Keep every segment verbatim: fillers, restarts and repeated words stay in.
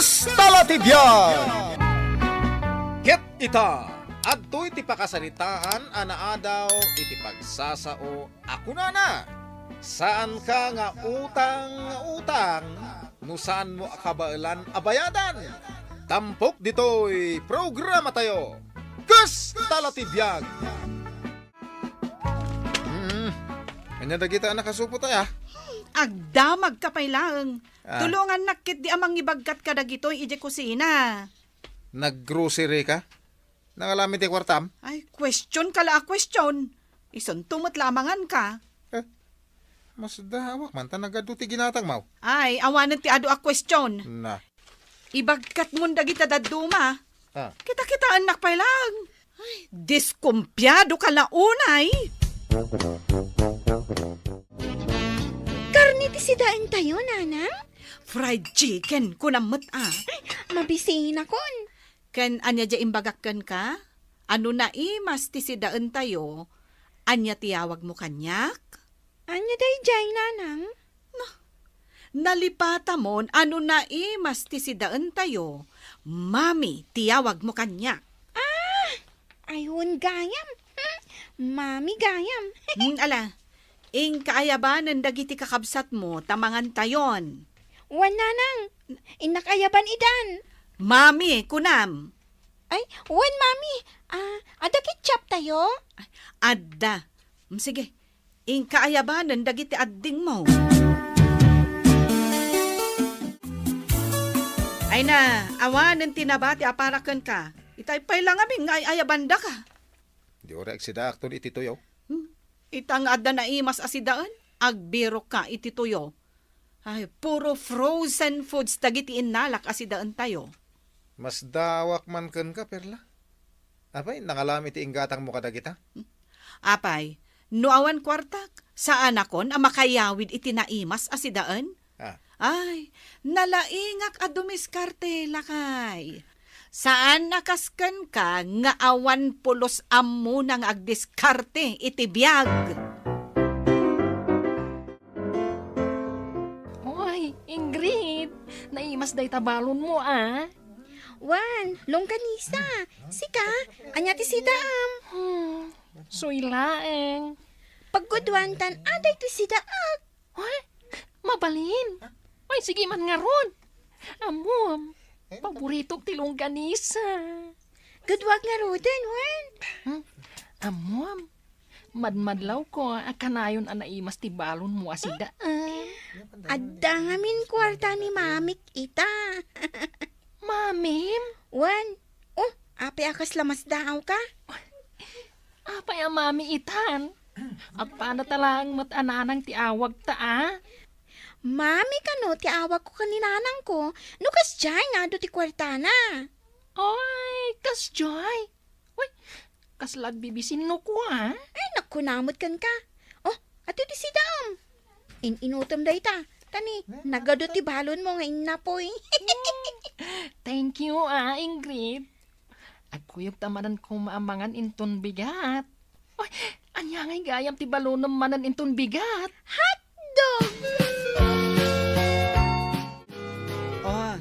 Talatibiag! Ket ita, adtoy ti pakasaritaan a naadaw iti pagsasao a kunana, "Saanka nga utang nga utang no saanmo a kabaelan a bayadan." Tampok ditoy programatayo, Kas Talatibiag! Mm. Ania dagita a nakasupot aya? Agdamagka pay laeng. Ah. Tulongannak ketdi a mangibaggat kadagitoy idiay kusina. Nag-grocery ka? Nangalam iti kuartam? Ay, question ka la a question. Isunto met la a manganka. Eh, masdaawak man ta nagadu ti ginatangmo. Ay, awanen ti adu a question. Na. Ibagkatmon dagita dadduma. Ah. Kita-kitaennak pay laeng. Ay, diskumpiado ka la unay. Karne ti sidaentayo, Nanang? Fried chicken, kunam met a. Ay, mabisinakon. Ken ania diay imbagak kenka? A no naimas ti sidaentayo, ania ti yawagmo kaniak? Ania daydiay, Nanang? No, nalipatamon a no naimas ti sidaentayo, Mami ti yawagmo kaniak. Ah! Ay, wen gayam. Hmm, Mami gayam. Hmm, ala, inka ayabanen dagiti kakabsatmo ta mangantayon. Wen, Nanang, innak ayaban idan. Mami, kunam. Ay, wen, Mami. Ah, adda ketchuptayo? Adda. Mm, sige. Inka ayabanen dagiti addingmo. Ay na, awanen ti nabati a para kenka. Itay pay la ngamin nga ay-ayabandaka. Di uray agsidaakton iti tuyo. Hmm. Ita nga adda naimas a sidaen, agbirokka iti tuyo. Ay, puro frozen foods dagiti innalak a sidaentayo. Masdaawak man kenka, Perla. Apay, nangalam iti inggatangmo kadagita? Apay, no awan kuartak, saanakon a makayawid iti naimas a sidaen? Ah. Ay, nalaingak a dumiskarte, lakay. Saan a kas kenka nga awan pulos ammona nga agdiskarte iti biag. Oy, Ingrid, naimas dayta balonmo, a? Wen, longganisa. Sika, ania ti sidaem? Hmm, suy laeng. Pagguduan tan aday ti sidaek. Ay, mabalin. Ay, sige man ngarud. Ammom, paboritok ti longganisa. Guduak ngaruden, wen. Hmm? Ammom, madmadlawko a kanayon a naimas ti balonmo a sidaen. Adda ngamin kuarta ni mamik ita. Mamim? Wen. Oh, apay a kasla masdaawka? Apay a mami itan? Agpanata laeng met a nanang ti awagta, a? Mami kano ti awagko ken ni nanangko, no kasdiay nga adu ti kuartana. Ay, kasdiay? Uy, kasla agbibisin no kua? Ay, nagkuna met kenka. Oh, adu ti sidaem. In-inutem dayta. Ta ni, nagadu ti balonmo nga innapoy. Thank you, a, Ingrid. Agkuyogta manen koma a mangan inton bigat. Ay, ania ngay gayam ti balonem manen inton bigat? Hotdog! Oh,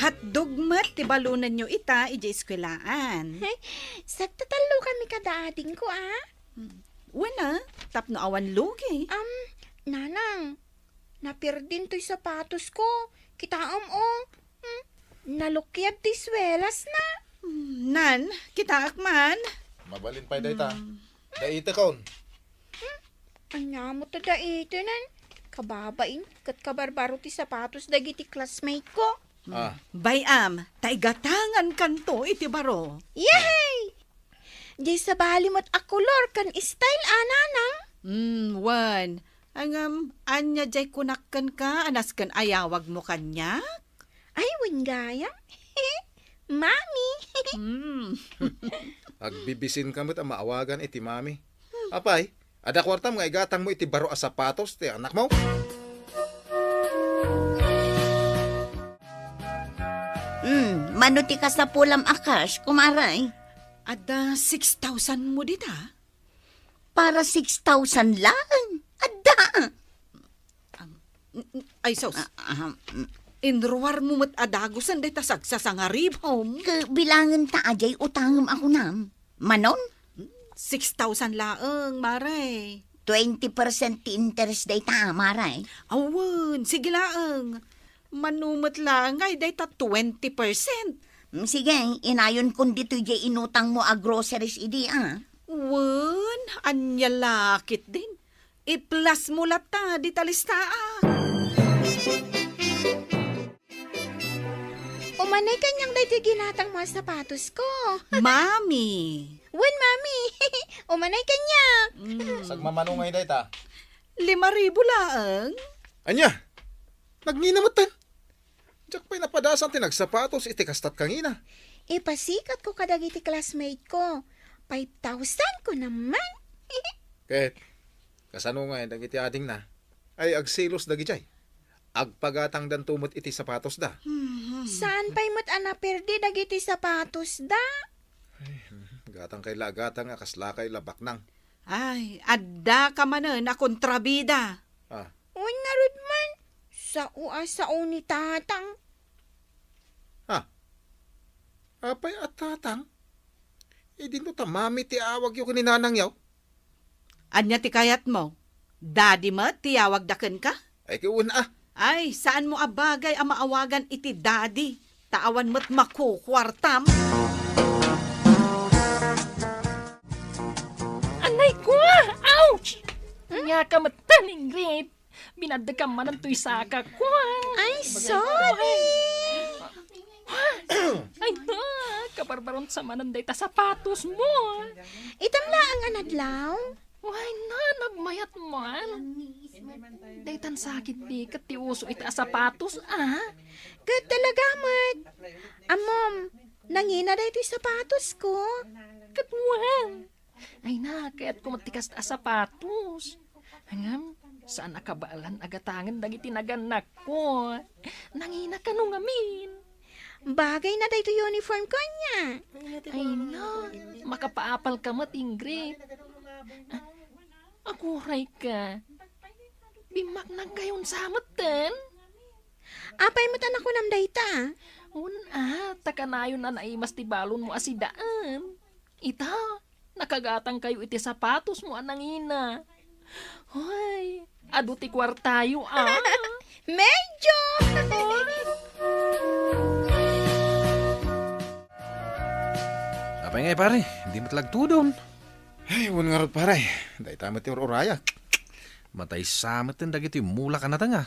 hotdog met ti balonenyo ita idiay eskuelaan. Ay, sagtatallokanmi kada adingko, a? Hmm. Wen a, tapno awan lugi. Am, nanang, napirdin toy sapatosko. Kitaem, o. Hmm? Nalukiad ti suelasna. Hmm, nan, kitaak man. Mabalin pay dayta. Hmm. Daitekon. Hmm? Ania met ta daitenen? Kababain ket kabarbaro ti sapatos dagiti classmate ko. Hmm. Ah. Bay-am, ta igatangankanto iti baro. Yay! Diay sabali met a kolor ken style a, nanang? Hmm, wen. Ngem, ania diay kunak kenka a nasken a yawagmo kaniak? Ay, wen gayam. Mami. Hmm. Agbibisinka met a maawagan iti mami. Apay, adda kuartam nga igatangmo iti baro a sapatos ti anakmo? Hmm, mano ti kasapulam a cash, kumare? Adda six thousand mo dita? Para six thousand laeng? Adda! Am, n-, n-, ay, sus. Ah, ah, mm. Inruarmo met a dagusen dayta sagsasangaribom. Ket bilangenta a diay utangem a kunam. Manon? Six thousand laeng, Mare. Twenty percent ti interes dayta, Mare. Awen, sige laeng. Mano met laeng ngay dayta twenty percent. Mm, sige, inayonkon ditoy diay inutangmo a groceries idi, a. Wen, ania la ketdin. I-plus mo latta dita listaa. Umanay kaniak daytoy ginatangmo a sapatosko. Mami! Wen, Mami! Umanay kaniak. Mm. Sagmamano ngay dayta? Lima ribu laeng. Ania? Nagngina metten? Diak pay napadasan ti nagsapatos iti kastat kangina. Ipasikatko kadagiti classmate ko. Five thousand ko naman. Ket, kasano ngay dagiti adingna? Ay, agselos dagidiay. Agpagatangdanto met iti sapatosda. Mhm. Saan pay met a naperdi dagiti sapatosda? Ay, gatangkay la a gatang a kaslakay la baknang. Ay, adda ka manen a kontrabida. Ah. Wen ngarud man, sao a sao ni Tatang. Ah, apay a Tatang? Idinto ta Mami ti awagyo ken ni Nanangyo. Ania ti kayatmo? Daddy met ti yawagda kenka? Ay, ket wen a. Ay, saanmo a bagay a maawagan iti daddy, ta awan met makukuartam. Anay ko! Ouch! Ania ka met, Ingrid? Binaddekam manen toy sakak. Ay, sorry. Ay, na, kabarbaron sa manen dayta sapatosmo. Itam laeng a nadlaw? Ay, na, nagmayat man. Daytan sakit di ket ti uso ita a sapatos, a? Ket talaga met. Ammom, nangina daytoy sapatosko. Ket wen. Ay na, kayatko met ti kasta a sapatos. Ngem, saan a kabaelan a gatangen dagiti nagannakko. Nangina kano ngamin. Bagay na daytoy uniform ko, ania? Ay na, makapaapal ka met, Ingrid. Ah, aguray ka. Bimmaknang kayon sa metten? Apay met a nakunam dayta? Wen a, ta kanayon a naimas ti balonmo a sidaan. Ita, nakagatang kayo iti sapatosmo a nangina. Hoy, adu ti kuartayo, a. Medyo! Apay ngay, pare? Di met lagtudon. Ay, wen ngarud, pare. Dayta met ti ur-urayak. Matay sa met dagiti mulak a nateng, a.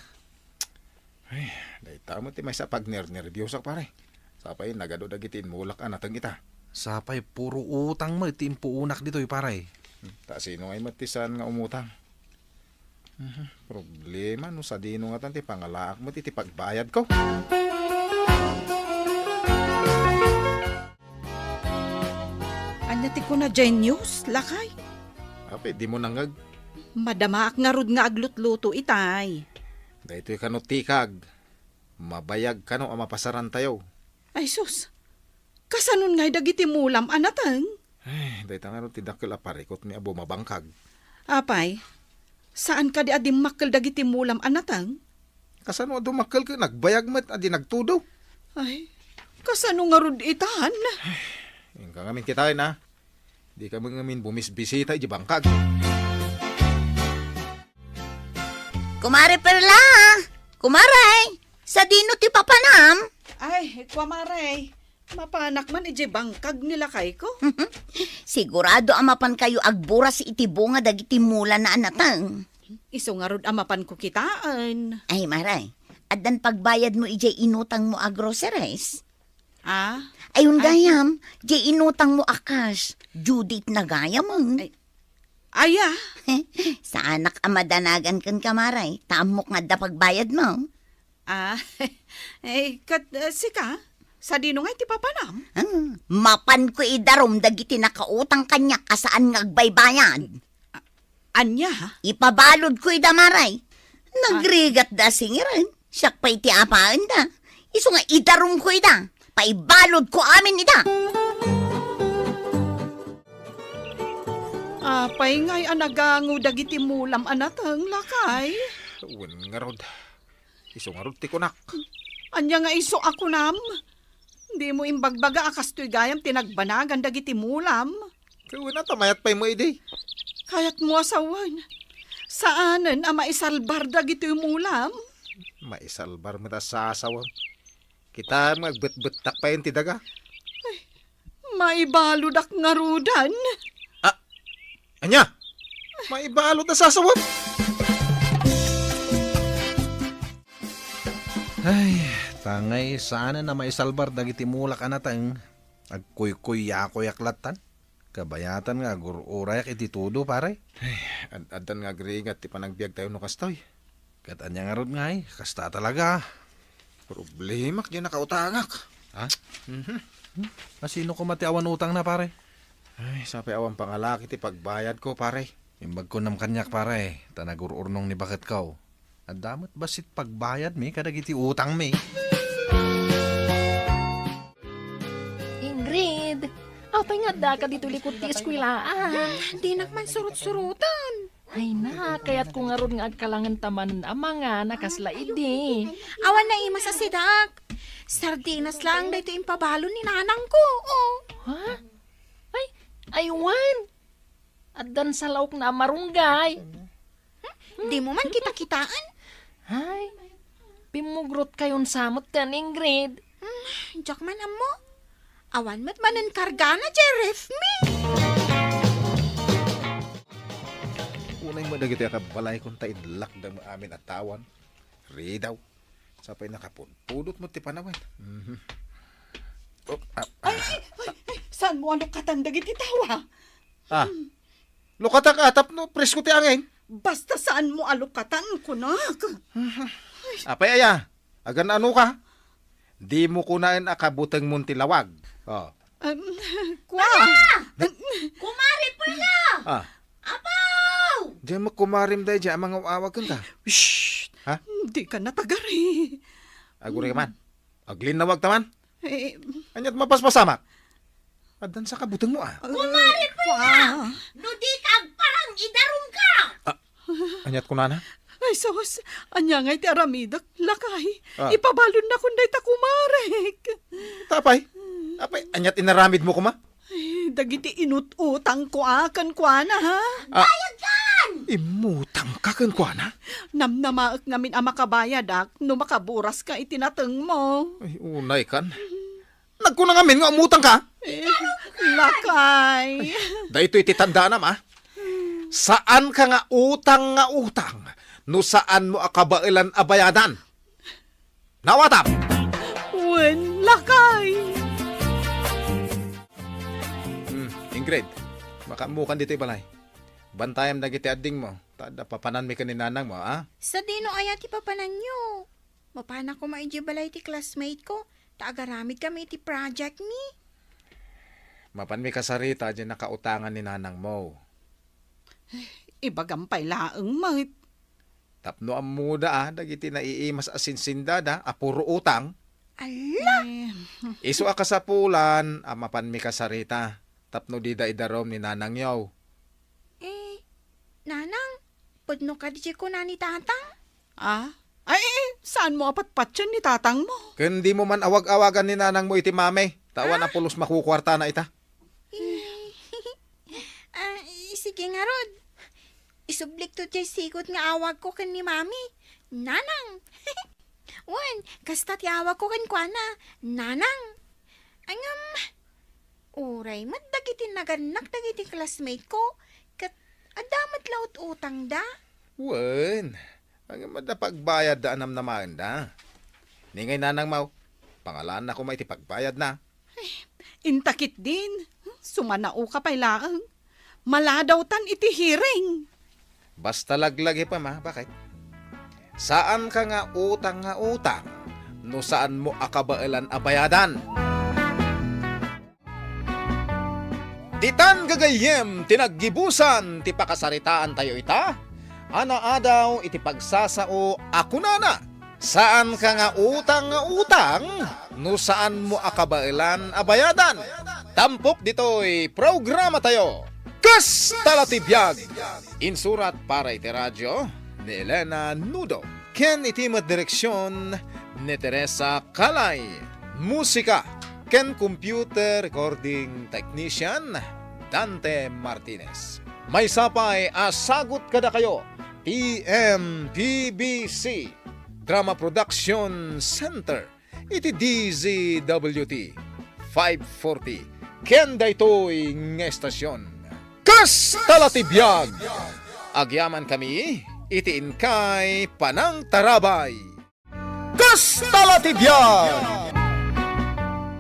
Ay, dayta met ti maysa a pagnernerbiosak, pare. Sapay nagadu dagiti inmulak a nateng ita. Sapay puro utang met ti impuunak ditoy, pare. Hmm, ta sino ngay met ti saan nga umutang? Mhm, problema no sadino ngatan ti pangalaak met iti pagbayadko. Ania ti kuna diay news, lakay? Apay, dimo nangngeg? Madamaak ngarud nga aglutluto itay. Daytoy kano tikag, mabayag kano a mapasarantayo. Ay sus, kasanon ngay dagiti mulam a nateng? Ay, dayta ngarud ti dakkel a parikutmi a bumabangkag. Apay, saan kadi a dimmakkel dagiti mulam a nateng? Kasano a dumakkel ket nagbayag met a di nagtudo? Ay, kasano ngarud itan? Inka ngamin kitaen, a. Dika met ngamin bumisbisita iti bangkag. Kumare Perla! Kumare! Sadino ti papanam? Ay, kumare. Mapanak man iti bangkag ni lakayko. Sigurado a mapankayo agburas iti bunga dagiti mulana a nateng. Isu ngarud a mapanko kitaen. Ay, mare, addan pagbayadmo idiay inutangmo a groceries? Ah? Ayun, ay, gayam, diay inutangmo a cash. Due date na gayam, eh. Ay, aya? Saanak a madanagan kenka, mare, ta ammok nga adda pagbayadmo. Ah, eh, ket, eh, sika? Sadino ngay ti papanam? Hmm, mapanko idarum dagiti nakautang kaniak a saan nga agbaybayad. A-, ania? Ipabaludko ida, mare. Ah. Nagrigatda a singiren. Siak pay ti apaenda. Isu nga idarumko ida. Paibaludko amin ida. Apay ngay a nagango dagiti mulam a nateng, lakay? Wen ngarud. Isu ngarud ti kunak. Ania nga isu a kunam? Dimo imbagbaga a kastoy gayam ti nagbanagan dagiti mulam? Ket wen a ta mayat pay met idi. Kayatmo a sawen, saanen a maisalbar dagitoy mulam? Maisalbar met a sasawem. Kitaem nga agbetbettak pay ti daga. Maibaludak ngaruden. Ah, ania? Maibalud a sasawem. Ay, tangay, saanen a maisalbar dagiti mulak a nateng. Agkuykuyakoyak lattan. Kabayatan nga agur-urayak iti tudo, pare. Ay, ad-, addan nga agrigat ti panagbiagtayo no kastoy. Ket ania ngarud ngay, kasta talaga. Problemak diay nakautangak. Ha? Mhm. Hmm? A sino koma ti awan utangna, pare? Ay, sapay awan pangalaki ti pagbayadko, pare. Imbagko nam kaniak, pare, ta nagur-urnong ni baketko. Adda met bassit pagbayadmi kadagiti utangmi. Ingrid, apay nga addaka ditoy likod ti eskuelaan? Dinak man surot-surotan. Ay na, kayatko ngarud nga agkalangen ta manen a mangan a kasla idi. Awan naimas a sidak. Sardinas laeng daytoy impabalon ni nanangko. Oh. Ha? Ay, aywan. Addan sa laokna a marunggay. Hmm? Dimo man kita-kitaan? Ay, pimmugrutkayonsa metten, Ingrid. Hmm, diak man ammo. Awan met manen kargana, Jerry. Me! Unay mo dagiti akabalaykon ta inlakda mo amin a tawan. Ridaw. Sapay nakapudpudot mo ti panawen. Mhm. Oh, ah, ah. Ay, ay, ay, ay, saanmo a lukatan dagiti tawa? Ah. Lukatak a tapno presko ti angin. Basta saanmo a lukatan, kunak. Apay aya? Agan-ano ka? Dimo kunaen a kabutengmon ti lawag. Oh. Em, kua. Kumare Perla! Ah. Apaw! Diay met kumarem daydiay a mangaw-awag kenka. Shh! Ha? Dika natagari. Aguri ka man. Aglinnawag ta man. Eh, ania't mapaspasamak? Addan sa kabutengmo, ah. Kumare Perla! No dika agparang, idarumka! Ah, ania't kunana? Ay, sus! Ania ngay ti aramidek, lakay? Ah. Ipabalonnakon dayta kumarek. Tapay? Apay, ania't inaramidmo koma? Ay, dagiti inut-utangko a kenkuana, ha? Ah. Bayadkan! Immutangka kenkuana? Namnamaek ngamin a makabayadak no makaburaska iti natengmo. Ay, unay kan. Nagkuna ngamin nga umutangka? Eh, lakay. Daytoy ti tandaanam, ah. Saanka nga utang nga utang no saanmo a kabaelan a bayadan. Nawatam! Wen, lakay! Hmm, Ingrid, makaammokan ditoy balay. Bantayam dagiti addingmo, ta adda papananmi ken ni nanangmo, a? Sadino aya ti papananyo? Mapanak koma idiay balay ti classmate ko, ta agaramidkami iti project mi. Mapanmi kasarita diay nakautangan ni nanangmo. Ibagam pay laeng met. Tapno ammoda a dagiti naiimas a sinsindada a puro utang. Alla! Eh. Isu a kasapulan a mapanmi kasarita tapno dida idarum ni nanangyo. Eh, nanang, pudno kadi ti kuna ni tatang? Ah? Ay, eh, saanmo a patpatien ni tatangmo? Ken dimo man awag-awagan ni nanangmo iti mami, ta awan a pulos makukuartana ita. Eh, ah, sige ngarud. Isublikto diay sigut nga awagko ken ni mami. Nanang! Wen, kasta ti awagko kenkuana. Nanang! Ngem, uray met dagiti nagannak dagiti classmate ko, ket adda met la ut-utangda. Wen, ngem adda pagbayadda a namnamaenda. Ni ngay nanangmo, pangalaanna koma iti pagbayadna. Inta ketdin, sumanaoka pay laeng. Maladawtan iti hearing. Basta laglagipem, a, baket. Saanka nga utang nga utang no saanmo a kabaelan a bayadan. Ditan gagayyem ti naggibusan ti pakasaritaantayo ita, a naadaw iti pagsasao a kunana, Saanka nga utang nga utang no saanmo a kabaelan a bayadan. Tampok ditoy programatayo, Kasta la ti Biag! Insurat para iti radio ni Elena Nudo ken iti met direksion ni Teresa Calay, musika ken computer recording technician, Dante Martinez. Maysa pay a sagut kadakayo ti M P B C Drama Production Center iti D Z W T five forty ken daytoy nga estasion. Kasta la ti biag! Agyamankami iti inkay panangtarabay. Kasta la ti biag!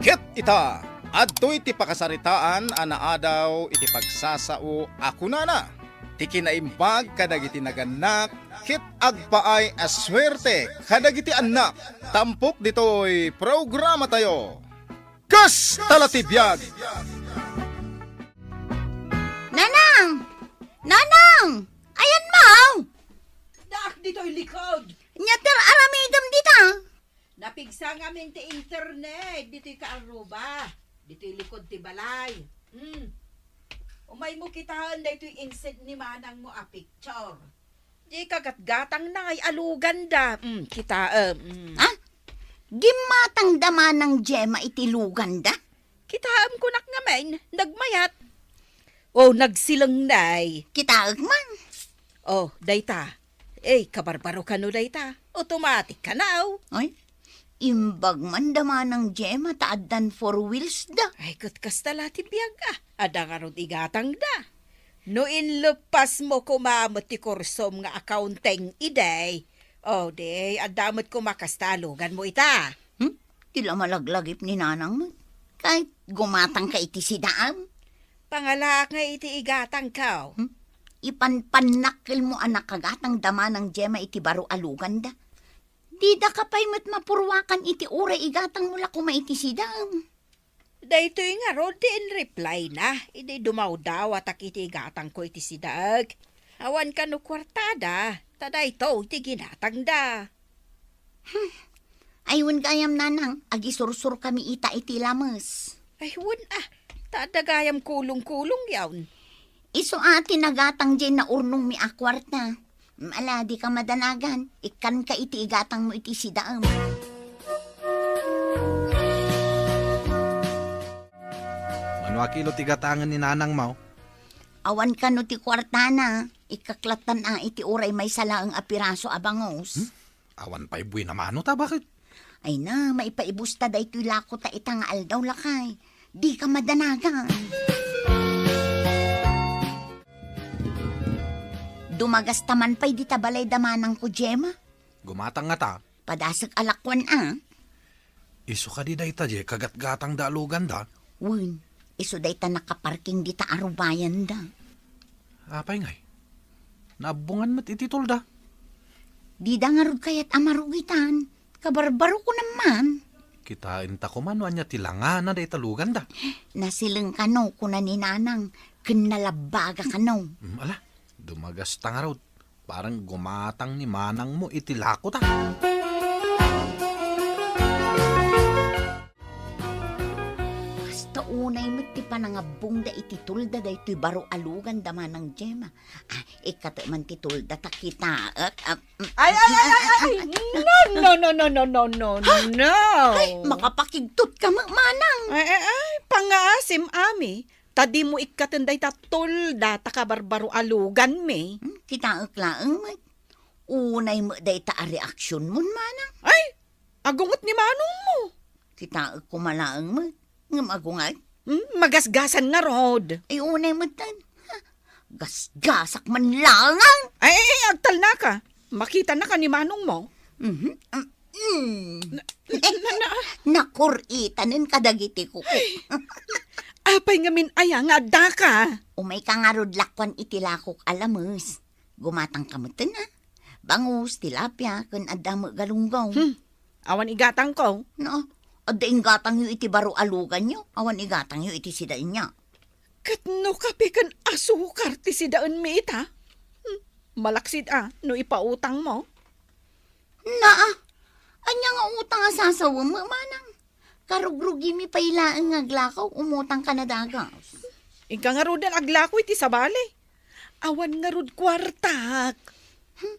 Ket ita, adtoy ti pakasaritaan a naadaw iti pagsasao a kunana, ti kinaimbag kadagiti nagannak ket agpaay a suerte kadagiti annak. Tampok ditoy programatayo. Kasta la ti biag! Nanang! Nanang! Ayanmo! Daak ditoy likod. Nya ti aramidem dita? Napigsa ngamin ti internet ditoy kaaruba, ditoy likod ti balay. Hmm. Umaymo kitaen daytoy insend ni manangmo a picture. Di kagatgatangna nga aluganda. Hmm, kitaem. Hmm. Ha? Gimmatangda manang Gemma iti luganda? Kitaem kunak ngamin, nagmayat. Oh, nagsileng nay. Kitaek man. Oh, dayta. Eh, kabarbaro kano dayta. Automatic kanaw. Ay, imbag man da manang Gemma ta addan four wheels da. Ay, ket kasta la ti biag, ah. Adda ngarud igatangda. No inleppasmo koma met ti kursom nga accounting idi, oh, di, adda met koma kasta a luganmo ita. Hmm? Ti la malaglagip ni nanang met. Kay gumatangka iti sidaam. Pangalaak nga iti igatangko. Hmm? Ipanpannakkelmo a nakagatang da manang Gemma iti baro a luganda. Didaka pay met mapurwakan iti uray igatangmo la koma iti sidaam. Daytoy ngarud ti in-reply na idi dumawdawatak iti igatangko iti sidaek. Awan kano kuartada, ta daytoy ti ginatangda. Hmm. Ay, wen gayam, nanang, agisursurkami ita iti lames. Ay, wen, ah, ta adda gayam kulong-kulong yaon. Isu a ti nagatang diay naurnongmi a kuarta. Ala, dika madanagan, ikkanka iti igatangmo iti sidaem. Mano a kilo ti gatangen ni nanangmo? Awan kano ti kuartana, ikkaklattan a iti uray maysa laeng a piraso a bangus. Hmm? Awan pay buin a mano ta, baket? Ay na, maipaibusta daytoy lako ta ita nga aldaw, lakay. Dika madanagan. Dumagasta man pay dita balay da manangko, Gemma. Gumatang ngata? Padasek a lakuan a. Isu kadi dayta diay kagatgatangda a luganda? Wen, isu dayta nakaparking dita arubayanda. Apay ngay? Naabbongan met iti tolda? Dida ngarud kayat a marugitan. Kabarbarokonam man. Kitaenta koma no ania ti langana dayta luganda. Nasileng kano, kuna ni nanang, ken nalabbaga kano. Mm, ala, dumagasta ngarud. Parang gumatang ni manangmo iti lako ta. Kasta unay met ti panangabbongda iti tolda daytoy baro a luganda, manang Gemma. Ah, ikkato man ti tolda ta kitaek. Ah, mm, ay, ay, ay, ay, ay, ay. No, no, no, no, no, no, no, no. Ay, makapakigtot ka met, manang. Ay, ay, ay, pangngaasim, Ami. Ta dimo ikkaten dayta tolda ta kabarbaro a luganmi. Hmm, kitaek laeng met. Unay met dayta a reaksionmon, manang. Ay, agunget ni manongmo. Kitaek koma laeng met. Ngem agunget? Hmm, magasgasan ngarud. Ay, unay met ten. Ha, gasgasak man laeng. Ay, ay, ay, agtalnaka. Makitanaka ni manongmo. Mhm. Mm. Na, na, na, na. Nakur-itanen kadagiti kuko. Apay ngamin aya nga addaka? Umayka ngarud lakuan iti lakok a lames. Gumatangka metten, a. Bangus, tilapia, ken adda met galunggong. Hmm. Awan igatangko. No, adda inggatangyo iti baro a luganyo, awan igatangyo iti sidaenyo. Ket no kape ken asukar ti sidaenmi ita? Hmm, malaksid a no ipautangmo. Naa, ania nga utang a sasawem, manang? Karugrugimi pay laeng nga aglakaw, umutang ka na dagas. Inka ngaruden aglako iti sabali. Awan ngarud kuartak. Hmm,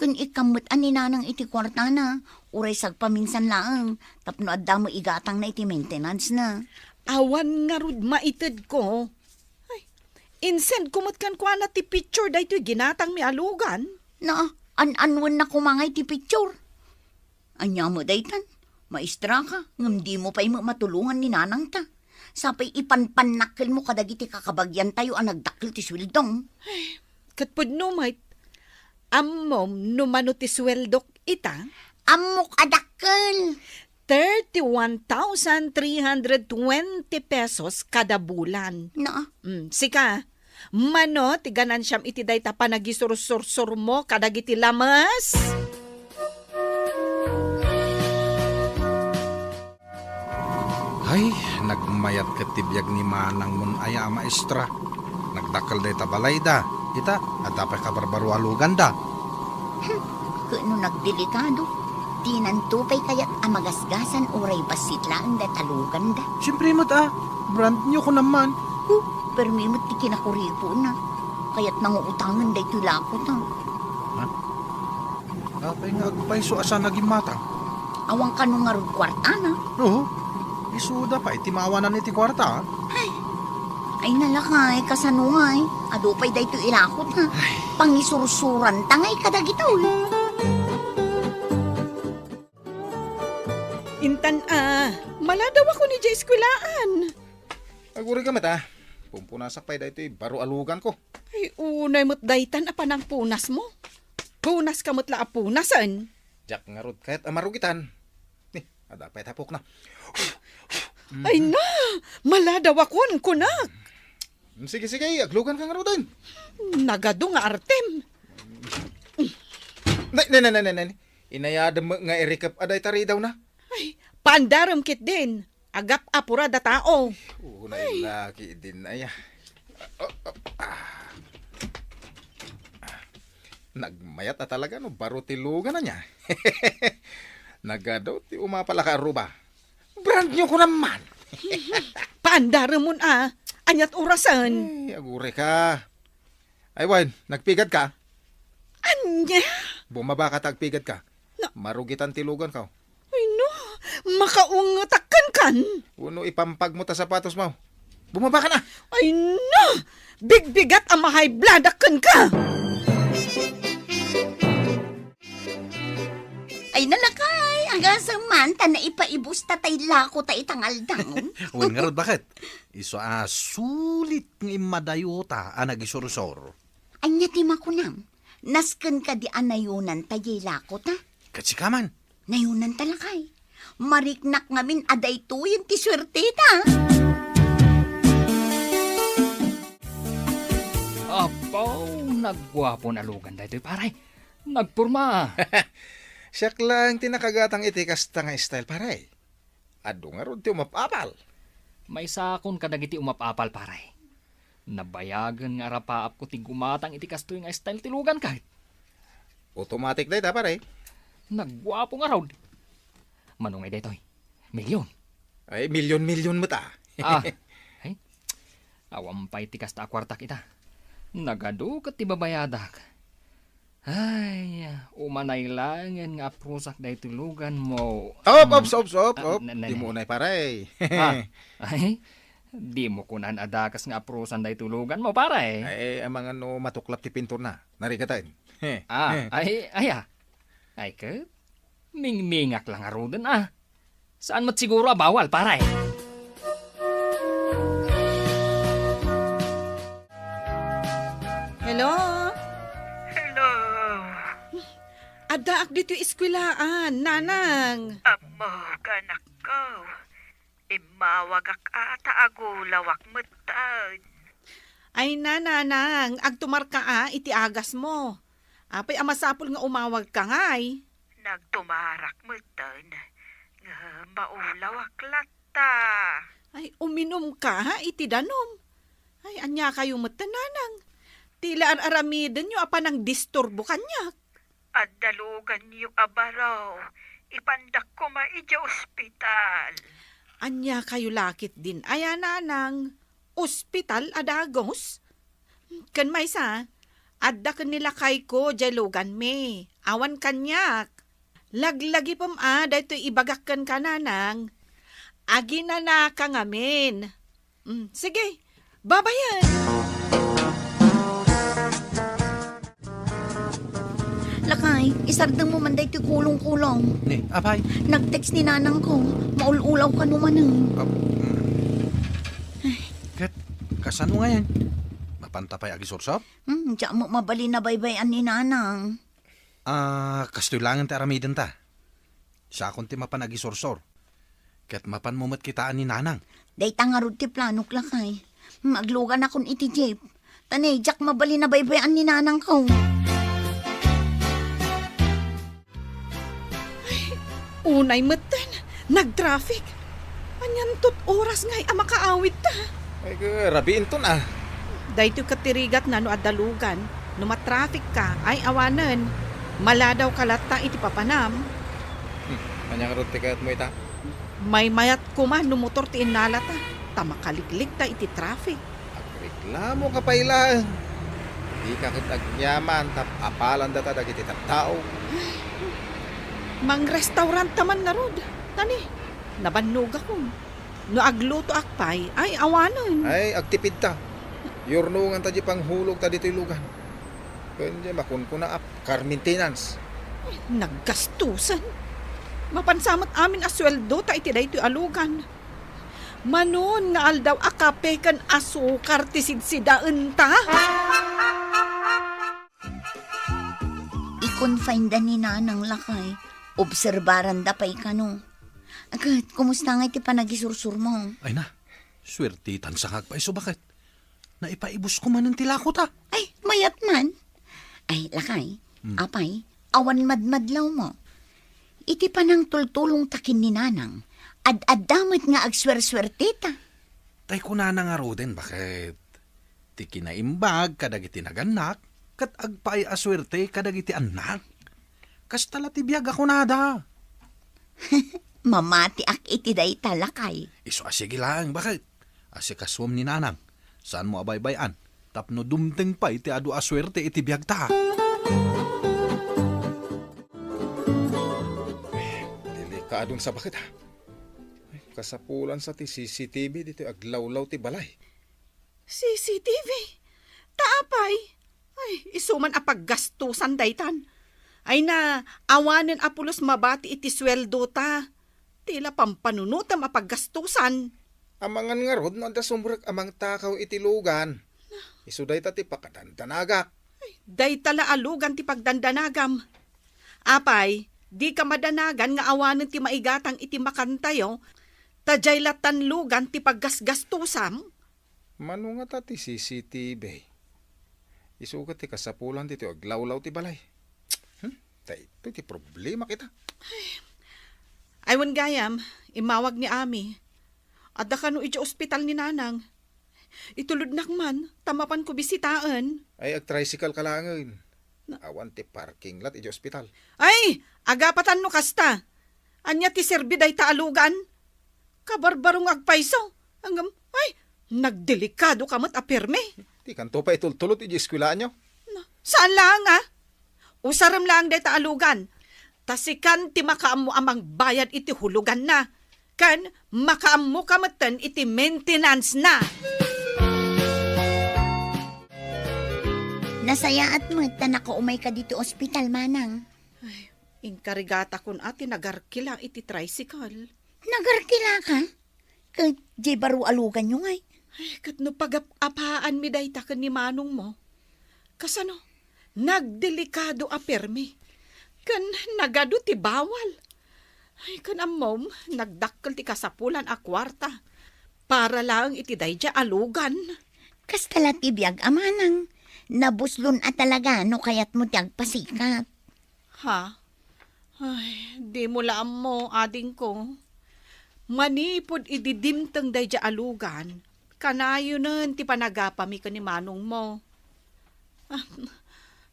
ken ikkan met a ni nanang iti kuartana. uray sagpaminsan laeng, tapno adda met igatangna iti maintenance na. Awan ngarud maitedko. Ay, insend ko met kenkuana ti picture daytoy ginatangmi a lugan. Na, an-anwen na kumangay ti picture. Ania met daytan? Maestra ka, ngem dimo pay met matulongan ni nanangta. Sapay ipanpannakkelmo kadagiti kakabagiantayo a nagdakkel ti sueldom. Ay, ket pudno met, ammom no mano ti sueldok ita? Ammok a dakkel. Thirty-one thousand three hundred twenty pesos kada bulan. Na? Mm, sika, mano ti ganansiam iti dayta panagisursursurmo kadagiti lames? Ay, nagmayat ket ti biag ni manangmon aya a maestra. Nagdakkel dayta balayda. Ita, adda pay kabarbaro a luganda. Hmm, ket no nagdelikado, dinanto pay kayat a magasgasan uray bassit laeng dayta luganda. Siempre met a, brand new ko naman. Oh, permi met ti kinakuripona. Kayat nanguutangen daytoy lakota. Ha? Apay nga agpayso a saan a gimmatang? Awan kano ngarud kuartana? Oo. Isuda pay ti maawanan iti kuarta, a? Ay. Ay, nalakay, kasano ngay? Adu pay daytoy ilakot, a? Ay. Pangisursuranta ngay kadagitoy. Intan a, maladawakon idiay eskuelaan. Agurigam met a. Pumpunasak pay daytoy baro a luganko. Ay, unay met daytan a panangpunasmo. Punaska met la a punasen. Diak ngarud kayat a marugitan. Ni, adda pay tapokna. Ay na, maladawakon, kunak. Sige, sige, agluganka ngaruden. Nagadu nga artem. Nay, nay, nay, nay, nay, nay. Inayadem met nga irikep a dayta ridawna. Ay, paandarem ketdin. Agap-apura da tao. Unay laki din, ay, a. Oh, oh, ah. Nagmayat a talaga no baro ti lugan ania. Nagadu ti umapal a kaarruba. Brand new ko naman. Paandaremon a, aniat orasen? Ay, agurayka. Ay, wen, nagpigadka? Ania? Bumabaka ta agpigadka. Na- Marugitan ti luganko. Ay, no. Makaungetak kenkan. Wenno ipampagmo ta sapatosmo. Bumabaka na. Ay, no. Bigbigat a ma-high blood-ak kenka. Ay, nalakay, agasem man ta naipaibus ta tay lakota ita nga aldaw. Wen ngarud, baket? Isu a sulit nga immadayota a nagisursor. Ania ti makunam? Nasken kadi a nayonanta diay lakota? Ket sika man. Nayonanta lakay. Mariknak ngamin a daytoyen ti suerteta. Apo, nagguapo a lugan daytoy, pare. Nagporma. Siak laeng ti nakagatang iti kasta nga style, pare. Adu ngarud ti umap-apal. Maisakon kadagiti umap-apal, pare. Nabayagen nga arapaapko ti gumatang iti kastoy nga style ti lugan ket. Automatic dayta, pare. Nagguapo ngarud. Mano ngay daytoy? Milyon. Ay, milyon-milyon met a. Ah, ay. Awan pay ti kasta a kuartak ita. Nagadu ket ti babayadak. Ay, umanay laengen nga aprusak daytoy luganmo. Op, op, Mm. op, op, Ah, op. na-, na-, Dimo unay, pare. Ah, ay, dimo kunan a dakes nga aprusan daytoy luganmo, pare. Ay, amangan no matuklap ti pinturna. Narigatan. Ah, ay, ay, ah. Ay, ket? Mingmingak la ngaruden, ah. Saan met siguro a bawal, pare? Hello? Hello. Addaak ditoy eskuelaan, nanang. Ammok, anakko. Immawagak a ta agulawak metten. Ay na, nanang, agtumarka a iti agasmo. Apay a masapul nga umawagka ngay? Nagtumarak metten, ngem maulawak latta. Ay, uminumka iti danum. Ay, ania kayo metten, nanang? Ti la ar-aramidenyo a panangdisturbo kaniak. Adda luganyo a baro, ipandak koma idiay ospital. Ania kayo la ketdin aya, nanang? Ospital a dagus? Ken maysa, adda ken ni lakayko diay luganmi. Awan kaniak. Laglagipem a daytoy ibagak kenka, Nanang. Aginanaka ngamin. Mm, sige, babayen. Lakay, isardengmo man daytoy kulong-kulong. Ni, apay? Nag-text ni nanangko, maul-ulaw kano manen. Ah, mm. Ket, kasano ngayen? Mapanta pay agisursor? Hmm, diak met mabalin a baybay-an ni nanang. Ah, kastoy laengen ti aramidenta. Siakon ti mapan agisursor. Ket mapanmo met kitaan ni nanang. Dayta ngarud ti planok, lakay. Hmm, agluganakon iti jeep. Ta ni, diak mabalin a baybay-an ni nanangko. Ay, unay metten, nag-traffic. Anianto ti oras ngay a makaawidta? Ay, ka-, rabiinton, ah. Daytoy ket ti rigatna no adda lugan. No matraffic ka, ay awanen. Maladawka latta iti papanam. Hmm, ania ngarud ti kayatmo ita? Maymayat koma no motor ti innalata, ta makaliklikta iti traffic. Agreklamoka pay laeng. Dika ket agyaman ta apalandata dagiti tattao. Mangrestauranta man ngarud, ta ni, nabannogakon. No aglutoak pay, ay awanen. Ay, agtipidta. Yurnonganta diay panghulogta ditoy lugan. Ken diay makunkuna a car maintenance. Ay, naggastusan. Mapan sa met amin a sueldota iti daytoy a lugan. Manon nga aldaw a kape ken asukar ti sidsidaenta? I-confineda ni nanang, lakay. Obserbaranda pay kano. Ket, kumusta ngay ti panagisursurmo? Ay na, suertetan sa nga agpaiso, baket. Naipaibusko manen ti lakota. Ay, mayat man. Ay, lakay, Hmm. apay, awan madmadlawmo. Iti panangtultulongta ken ni nanang, ad-adda met nga agsuersuerteta. Tay kunana ngaruden, baket? Ti kinaimbag kadagiti nagannak, ket agpaay a suerte kadagiti annak. Kasta la ti biag a kunada. Mamatiak iti dayta, lakay. Isu a sige laeng, baket? Asikasuem ni nanang. Saanmo a baybay-an tapno dumteng pay ti adu a suerte iti biagta. Delikadon sa, baket, ah. Ay, kasapulan sa ti C C T V ditoy aglawlaw ti balay. C C T V? Ta apay? Ay, isu man a paggastusan daytan. Ay na, awanen a pulos mabati iti sueldo ta. Ti la pampanunotem a paggastusan. Amangan ngarud no adda sumrek a mangtakaw iti lugan. Isu dayta ti pakadandanagak. Ay, dayta la a lugan ti pagdandanagam. Apay, dika madanagan nga awanen ti maigatang iti makantayo, ta diay lattan lugan ti paggasgastusam? Mano ngata ti C C T V? Isu ket ti kasapulan ditoy aglawlaw ti balay. Hmm? Daytoy ti problema kita. Ay, wen gayam, immawag ni Ami. Adda kano idiay ospital ni Nanang. Itulodnak man, ta mapanko bisitaen. Ay, agtricycle ka laengen. Na- Awan ti parking lot idiay ospital. Ay, agapatan no kasta. Ania ti serbi dayta a lugan? Kabarbaro nga agpayso. Ngem, ay, nagdelikado ka met a permi. Dikanto pay itultulot idiay eskuelaanyo. Na, saan laeng, ah? Usarem laeng dayta a lugan. Ta sikan ti makaammo a mangbayad iti huluganna. Ken makaammoka metten iti maintenance na. Nasayaat met ta nakaumayka ditoy ospital, Manang. Ay, inkarigata kun a ti nagarkila iti tricycle. Nagarkilaka? Ket diay baro a luganyo ngay? Ay, ket no pagap-apaanmi dayta ken ni manongmo. Kasano? Nagdelikado a permi. Ken nagadu ti bawal. Ay, ken ammom, nagdakkel ti kasapulan a kuarta. Para laeng iti daydiay a lugan. Kasta la ti biag a manang. Nabuslon a talaga no kayatmo ti agpasikat. Ha? Ay, dimo la ammo, adingko. Manipud idi dimteng daydiay a lugan, kanayonen ti panagapami ken ni manongmo. Ah,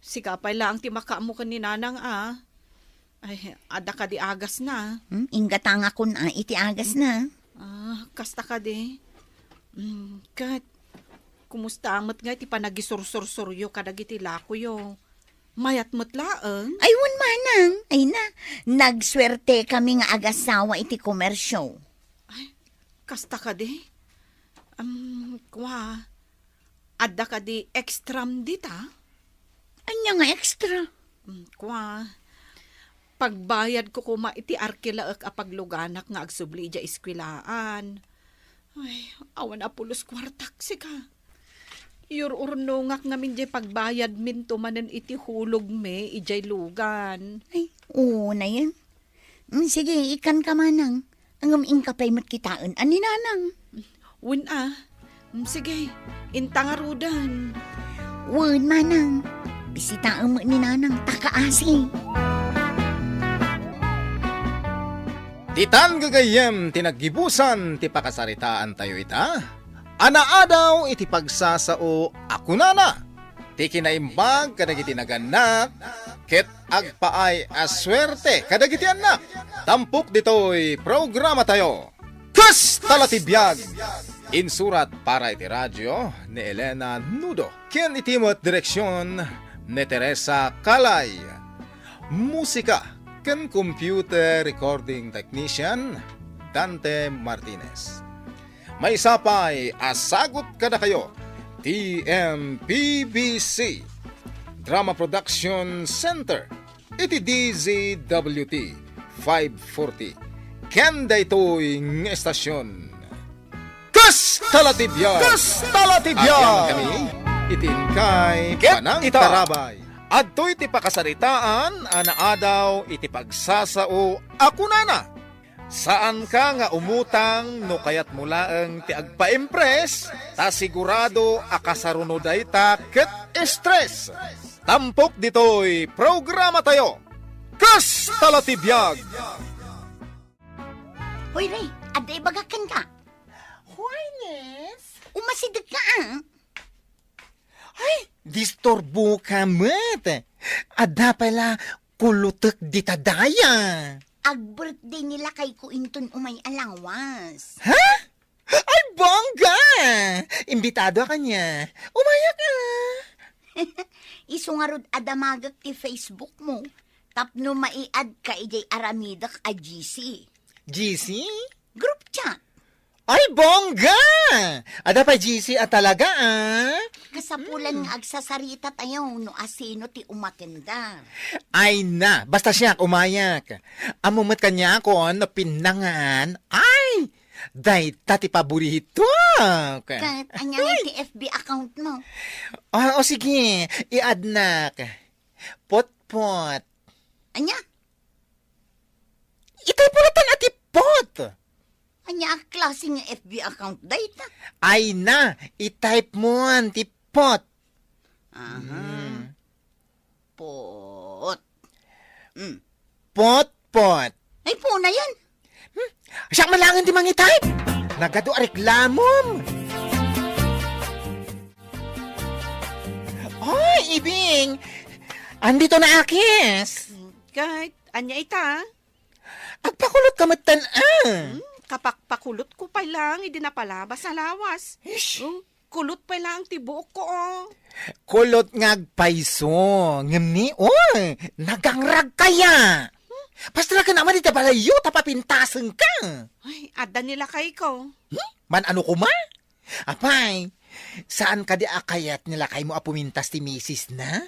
sika pay laeng ti makaammo ken ni nanang a. Ay, adda kadi agasna? Hmm, inggatangakon a iti agasna. Ah, kasta kadi. Hmm, ket, kumusta met ngay ti panagisursursuryo kadagiti lakoyo? Mayat met laeng? Ay, wen manang. Ay na, nagsuertekami nga agasawa iti komersio. Ay, kasta kadi? Am, kua, adda kadi extram dita? Ania nga extra? Mm, kua, pagbayadko koma iti arkelaek a pagluganak nga agsubli idiay eskuelaan. Ay, awan a pulos kuartak, sika. Yur-urnongak ngamin diay pagbayadminto manen iti hulogmi idiay lugan. Ay, oo na yan. Mm, sige, ikkanka manang. Ngem inka pay met kitaen a ni nanang. Wen a. Mm, sige, inta ngaruden. Wen, manang. Bisitaem met ni nanang, ta kaasi. Ditan gagayyem ti naggibusan ti pakasaritaantayo ita. Anaadaw iti pagsasao a kunana, ti kinaimbag kadagiti nagannak ket agpaay a suerte kadagiti annak. Tampok ditoy programatayo, Kasta la ti biag! Insurat para iti radio ni Elena Nudo ken iti met direksion ni Teresa Calay. Musika ken computer recording technician, Dante Martinez. Maysa pay a sagut kadakayo ti M P B C Drama Production Center iti D Z W T five forty. Ken daytoy nga estasion, Kasta la ti biag! Kasta la ti biag! Agyaman kami iti inkay Ket panangtarabay. Adtoy ti pakasaritaan a naadaw iti pagsasao a kunana, saanka nga umutang no kayatmo laeng ti agpa-impress, ta sigurado a kasaruno dayta ket stress. Tampok ditoy programatayo, Kasta la ti biag! Hoy, Ray, adda ibagak kenka. Hoy, Nes! Umasidegka, ah. Ay, disturboka met. Adda pay la kulutek dita daya. Ag-birthday ni lakayko inton umay a lawas. Ha? Ay, bongga! Imbitadoak ania. Umayak, ah. Isu ngarud a damagek ti Facebook mo tapno maiadka idiay aramidek a G C. G C? Group chat. Ay, bongga! Adda pay G C a talaga, ah. Kasapulan nga agsasarita tayo no asino ti umatendar. Ay na, basta siak, umayak. Ammo met kaniakon no pinnangan. Ay! Dayta ti paboritoak. Ket ania ngay ti F B account mo? Ah, o sige, i-addnak. Potpot. Ania? Itay puratan a ti pot. Ania a klase nga F B account dayta? Ay na, i-type mo ti pot. Aha. Mm. Pot. Mm. Potpot. Ay, puna yan. Hmm? Siak man laeng ti mangi-type. Nagadu a reklamom. Oy, Ibing! Andito na akis. Ket, ania ita? Agpakulot ka met tan, ah. Hmm, kapakpakulot ko pay lang idi napalabas a lawas. Ish. Oh, kulot pay lang ti buok ko, oh. Kulot nga agpayso. Ngem ni, oh, nagangrag kaya. Pastraken a man iti balayyo ta papintasen ka. Ay, adda ni lakay ko. Hmm? Man ano kuma? Apay, saan kadi a kayat ni lakaymo a pumintas ti misis na?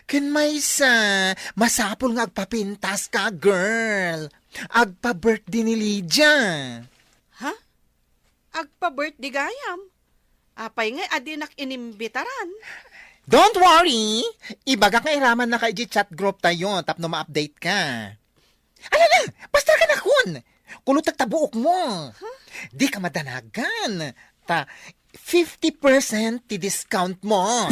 Ken maysa, masapul nga agpapintas ka, girl. Agpa-birthday ni Lydia. Ha? Agpa-birthday gayam? Apay ngay a dinak inimbitaran? Don't worry! Ibagak nga iramannaka iti chat group tayo tapno ma-update ka. Ala na! Pastraken akon! Kulotek ta buok mo! Huh? Di ka madanagan! Ta fifty percent ti discount mo!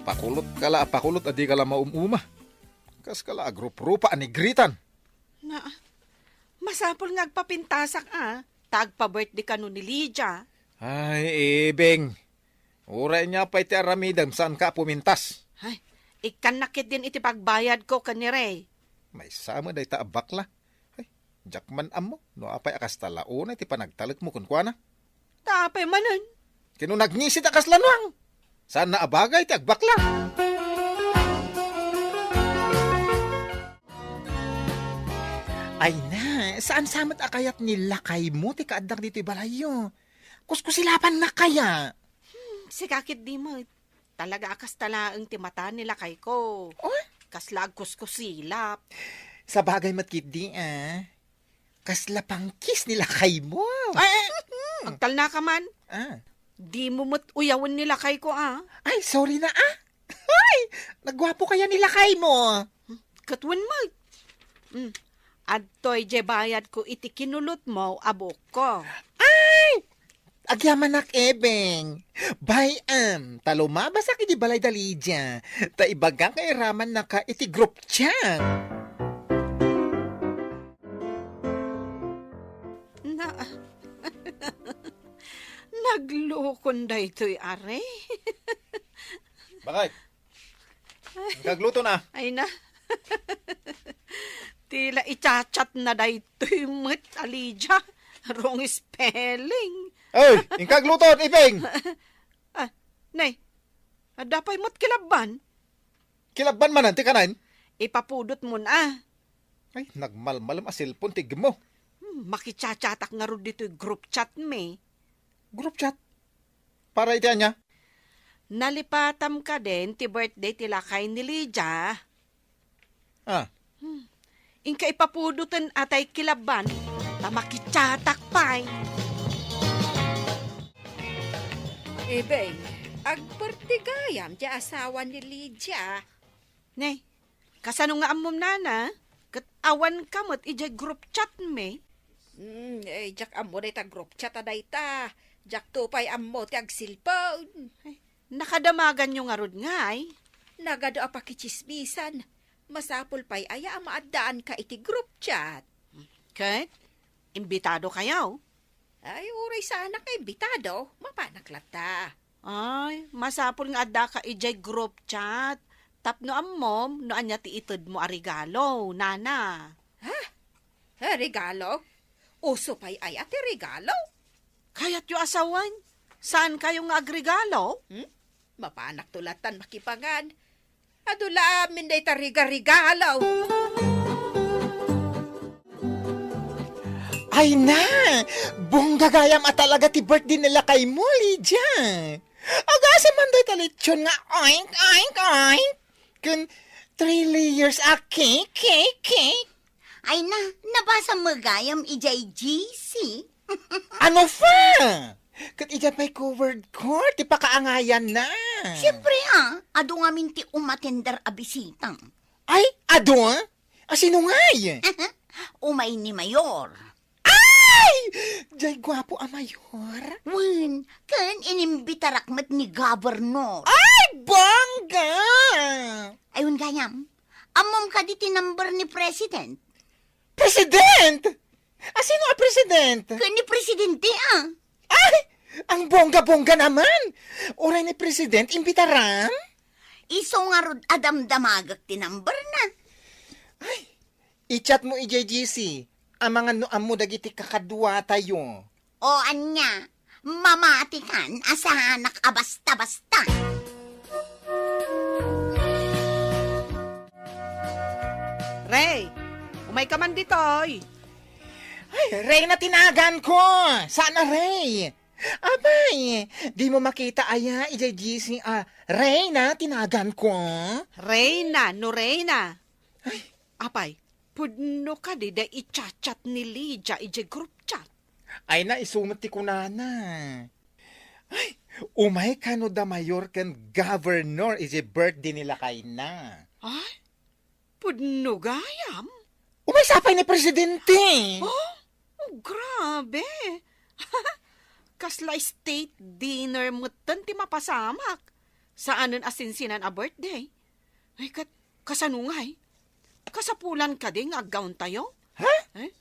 Pakulot ka la, pakulot a di ka la maum-uma. Kas ka la, agrup-rupa a nigritan. Na, masapul nga agpapintasak a, ta agpa-birthday kano ni Lydia. Ay, Ibing. Uray nia pay ti aramidem, saan ka a pumintas? Ay, ikkannak ketdin iti pagbayadko ken ni Ray. Maysa met dayta a bakla. Ay, diak man ammo no apay a kasta la unay ti panagtalekmo kenkuana. Ta apay manen? Ken no nagngisit a kasla nuang. Saanna a bagay ti agbakla. Ay na, saan sa met a kayat ni lakaymo ti kaaddak ditoy balayyo? Kuskusilapannak kaya? Hmm, sika ket di met. Talaga a kasta laeng ti mata ni lakayko. Oh? Kasla agkuskusilap. Sabagay met ketdi, ah. Kasla pangkis ni lakaymo. Ay, ay, agtalnaka man. Ah. Dimo met uyawen ni lakayko, ah. Ay, sorry na, ah. Ay, nagguapo kaya ni lakaymo. Ket wen met. Mm. Adtoy diay bayadko iti kinulotmo a buokko. Ay! Agyamanak, Ebeng. Bay-am, ta lumabasak iti balay da Lydia. Ta ibagak nga iramannaka iti group chat. Na, naglukon daytoy, are. Bakit? Kagluto na. Ay na. Ti la i-chat-chat na daytoy met a Lydia. Wrong spelling. Oy, inkagluto, Iping! Ah, nay, adda pay met kilabban? Kilabban manen ti kanen? Ipapudot mon, ah. Ay, nagmalmalem a cellphone ti igmo. Hmm, makichachatak ngarud ditoy group chat mi. Group chat? Para iti ania? Nalipatam kadin ti birthday ti lakay ni Lydia. Ah. Hmm. Inka ipapudoten a tay kilabban, ta makichatak pay. Ibay, agbirthday gayam ti asawa ni Lydia. Ne, kasano nga ammom, nana? Ket awanka met idiay group chat mi. Hmm, eh, diak ammo dayta group chat a dayta. Diakto pay ammo ti agcellphone. Ay, nakadamaganyo ngarud ngay? Nagadu a pakitsismisan. Masapul pay aya a maaddaanka iti group chat? Ket, imbitado kayo? Ay, uray saanak nga imbitado, mapanak latta. Ay, masapul nga addaka idiay group chat tapno ammom no ania ti itedmo a regalo, nana. Ha? Eh, regalo? Uso pay aya ti regalo? Kayatyo a sawen, saan kayo nga agregalo? Hmm? Mapanakto lattan makipangan. Adu la amin dayta riga-rigalo. Ay na! Bongga gayam a talaga ti birthday ni lakaymo, Lydia! Agasem man dayta lechon nga oink, oink, oink! Ken three layers a cake, cake, cake! Ay na, nabasam met gayam idiay G C. Ano pa? Ket idiay pay covered court ti pakaangayanna. Siempre, ah, adu ngamin ti umatender a bisita. Ay, adu? A sino ngay? Umay ni Mayor. Ay! Diay guapo a Mayor? Wen, ken inimbitarak met ni Governor. Ay, bongga! Ay, wen gayam, ammom kadi ti number ni President? President? A sino a president? Ken ni Presidente, ah. Ay! Ang bongga-bongga naman! Uray ni President, imbitaram? Isu ngarud a damdamagek ti number na. Ay! I-chat mo idiay G C. Amangan no ammo dagiti kakaduatayo. O ania, mamatikan a saanak a basta-basta. Rey, umay ka man ditoy. Ay, Reyna ti naganko. Saan a Rey? Abay, di mo makita aya idiay G C a Reyna ti naganko? Reyna, no Reyna. Ay. Apay, pudno kadi da i-chat-chat ni Lydia idiay group chat? Ay na, isu met ti kunana. Ay, umay kano da Mayor ken Governor idiay birthday ni lakayna. Ay, pudno gayam? Umay sa pay ni Presidente. Oh, oh, grabe. Kasla state dinner metten ti mapasamak. Saanen a sinsinan a birthday. Ay, kat-, kasano ngay? Kasapulan kadi nga aggawn tayo? Ha? Eh?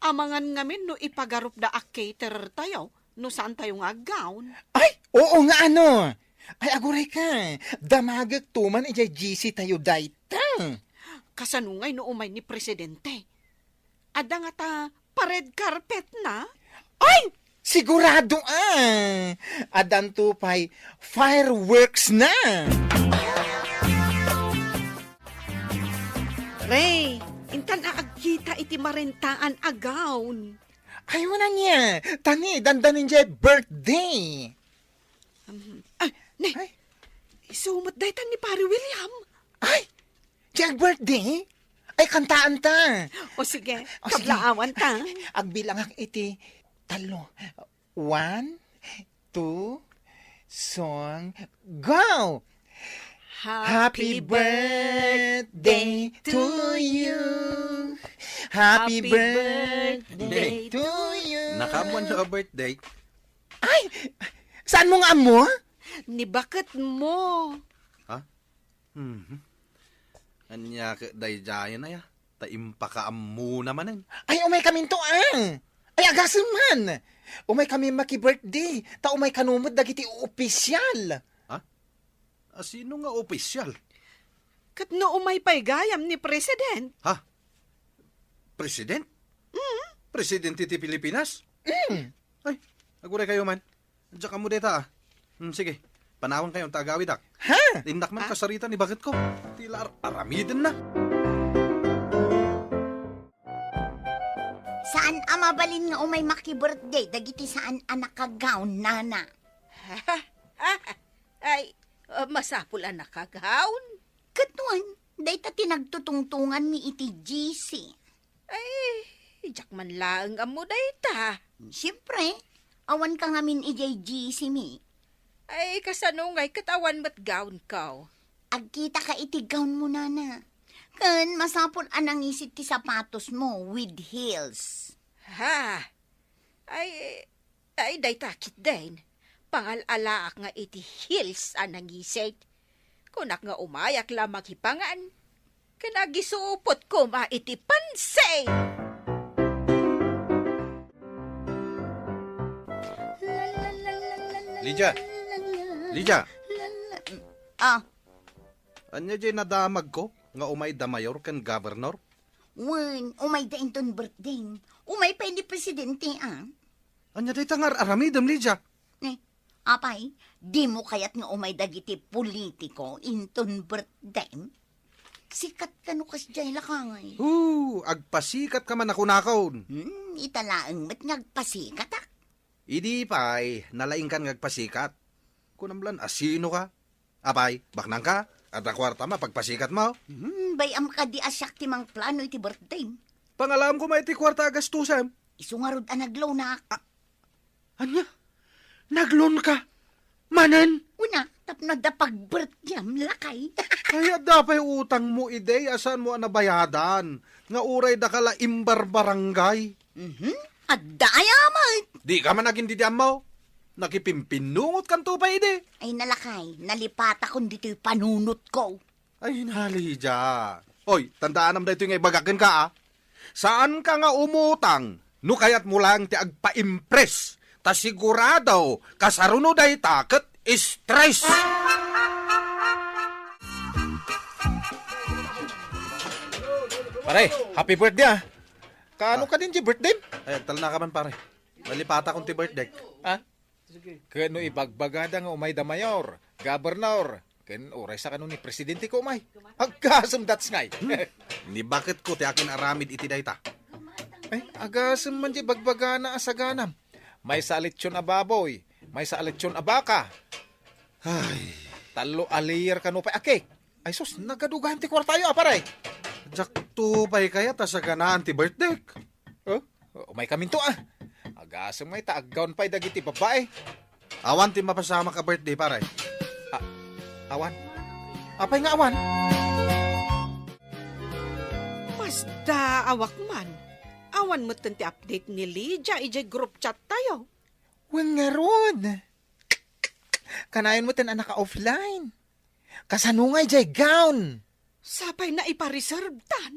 Amangan ngamin no ipagarup da a caterer tayo, no saan tayo nga aggawn. Ay, oo nga ano! Ay, aguray ka, damagek to man idiay G C tayo dayta. Kasano ngay no umay ni Presidente? Adda ngata pa-red carpet na? Ay! Sigurado, ah! Addanto pay fireworks na! Ray, intan a agkita iti marentaan a gown. Ay, wen ania, ta ni, dandanin diay birthday. Um, ah, ne, Ay. Isu met dayta ni Pare William. Ay, diay ag-birthday? Ay, kantaanta. O sige, O sige. Kablaawanta. Agbilangak iti tallo. One, two, song, go! Happy birthday to you. Happy Happy birthday birthday. to you. Nakaammoan ka birthday? Ay! Saanmo nga ammo? Ni baketmo. Ha? Mhm. Ania ket daydiayen aya? Ta impakaammona manen. Ay, umaykaminto, ah! Ay, agasem man! Umaykami maki-birthday, ta umay kano met dagiti opisyal. Ha? A, sino nga opisyal? Ket no umay pay gayam ni President? Ha? President? Mm. Presidente ti Pilipinas? Mm. Ay, aguray kayo man. Diak ammo dayta, ah. Hmm, sige. Panawan kayo ta agawidak. Ha? Innak man Ah? kasarita ni baketko. Ti la ar-, aramiden na. Saan a mabalin nga umay maki-birthday dagiti saan a naka-gown, nana? Ay, ah, masapul a naka-gown. Ket wen, dayta ti nagtutungtunganmi iti G C. Ay, diak man laeng ammo dayta. Siempre, awanka ngamin idiay G C mi. Ay, kasano ngay ket awan met gownko? Agkitaka iti gownmo, nana. Ken masapul a nangisit ti sapatosmo with heels. Ha? Ay, ay, dayta ketdin. Pangal-alaak nga iti heels a nangisit. Kunak nga umayak la makipangan. Ken agisupot koma iti pansit. Lydia! Lydia! Ah, Ania diay nadamagko nga umay da mayor ken governor? Wen, umay da inton birthday. Umay pay ni presidente, ah. Ania dayta nga ar-aramidem, Lydia? Eh, apay, dimo kayat nga umay dagiti politiko inton birthday? Sikat kano kasdiay, lakangay. Hoo, agpasikatka man a kunakon. Hmm, ita laeng met nga agpasikatak. Idi pay, nalaingkan nga agpasikat. Kunam lan, asinoka? Apay, baknangka? Adda kuartam a pagpasikatmo? Hmm, bay-am kadi a siak ti mangplano iti birthday. Pangalaam koma iti kuarta a gastusem. Isu ngarud a nagloanak. Ah, ania? Nagloanka? Manen? Una, tapno adda pag-birthdayam, lakay. Ay, adda pay utangmo idi a saanmo a nabayadan, nga uray daka la imbarbarangay. Mhm. Adda aya met. Dika man agin-didiammo. Nakipimpinungotkanto pay idi. Ay, nalakay, nalipatakon ditoy panunotko. Ay, na, Lydia. Oy, tandaanam daytoy nga ibagak kenka, ah. Saanka nga umutang no kayatmo laeng ti agpa-impress. Ta sigurado, kasaruno dayta ket stress. Pare, happy birthday, ah. Kaano Ah. ka din ti birthday? Ay, agtalnaka man, pare. Nalipatakon ti birthday. Ah? Ken no ibagbagada nga umay da mayor, gobernador, ken uray sa kano ni presidente ko umay. Agasem, that's ngay. Hmm. Ni baketko ti akin aramid iti dayta. Ay, agasem man di bagbagana a saganam. Maysa a lechon a baboy, maysa a lechon a baka. Ay. Tallo a layer kano pay a cake. Ay sus, nagadugayan ti kuartayo, a, pare. Diakto pay kayat a saganaan ti birthday. Oh, umaykaminto, ah. Agasem ngay ta aggawn pay dagiti babbai. Awan ti mapasamak a birthday, pare. Ah, awan. Apay nga awan? Masdaawak man. Awan metten ti update ni Lydia idiay group chat tayo. Wen ngarud. Kanayon metten a naka-offline. Kasano ngay jay gown? Sapay naipareservetan.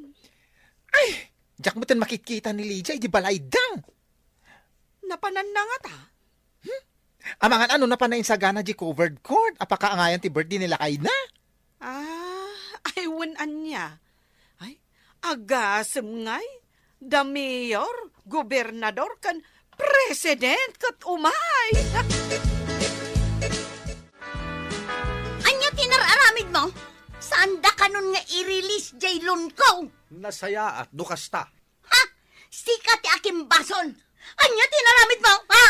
Ay, diak metten makitkita ni Lydia idi balayda. Napananna ngata? Hmm? Amangan ano napan insagana di covered court a pakaangayan ti birthday ni lakayna? Ah, ay wen ania. Ay, agasem ngay. Da mayor, gobernador, ken President ket umay! Ania ti nar-aramidmo? Saanda kanon nga i-release jay loan ko? Nasayaat no kasta. Ha? Sika ti akimbasol. Ania ti inaramidmo, ha?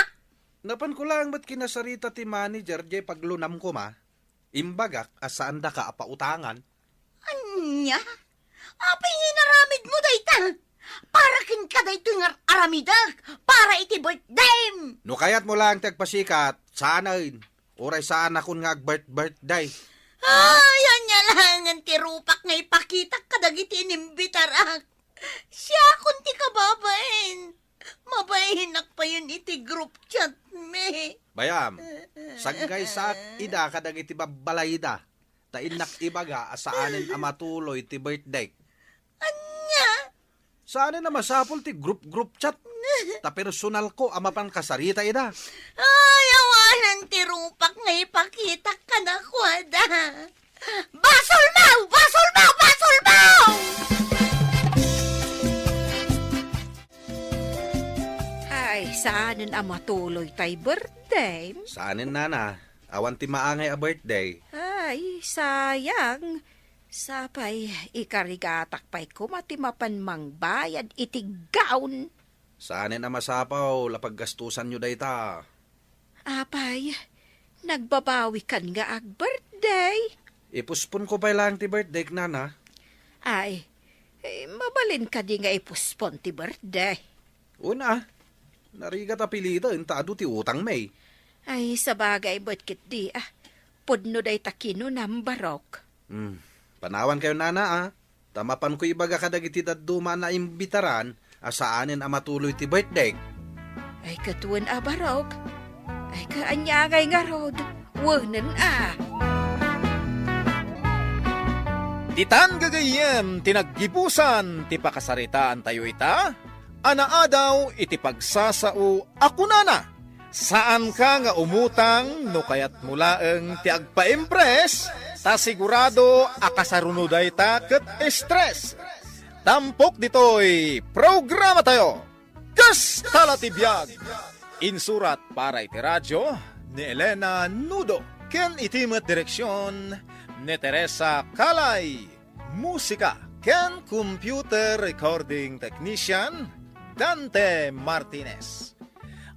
Napanko laeng met kinasarita ti manager jay paglunamko, ma. Imbagak a saandaka a pautangan. Ania? Apay nga inaramidmo dayta? Para kenka daytoy nga ar-aramidek, para iti birthdayem. No kayatmo laeng ti agpasikat, saanen. Uray saanakon nga agbirth-birthday. Ay, ania laengen ti rupak nga ipakitak kadagiti inimbitarak? Siakon ti kababain. Mabainak payen iti group chat mi. Bayam, saggaysaak ida kadagiti babbalayda, ta innak ibaga a saanen a matuloy ti birthday. Ania? Saanen a masapul ti group-group chat, ta personal ko a mapan kasarita ida. Ay, awanen ti rupak nga ipakitak kadakuada. Basolmo! Basolmo! Basolmo! Ay, saanen a matuloy tay birthday? Saanen, nana. Awan ti maangay a birthday. Ay, sayang. Sapay, ikarigatak pay koma ti mapan mangbayad iti gown. Saanen a masapul a paggastusanyo dayta. Apay, nagbabawikan nga ag-birthday. Ipuspon ko pay laeng ti birthday, nana. Ay, eh, mabalin kadi nga ipuspon ti birthday? Una, narigat a piliten ta adu ti utang, may. Ay, sabagay met ketdi, ah. Pudno dayta kinunam, Barok. Hmm, panawan kayo, nana, ah. Ta mapanko ibaga kadagiti dadduma a naimbitaran a saanen a matuloy ti birthday. Ay, ket wen a, Barok. Ay, kaaniagay ngarud. Wenen a. Ditan gagayyem ti naggibusan ti pakasaritaantayo ita a naadaw iti pagsasao a kunana, saanka nga umutang no kayatmo laeng ti agpa-impress, ta sigurado a kasaruno dayta ket stress. Tampok ditoy programatayo, Kasta la ti Biag! Insurat para iti radio ni Elena Nudo ken iti met direksion ni Teresa Calay. Musika ken computer recording technician, Dante Martinez.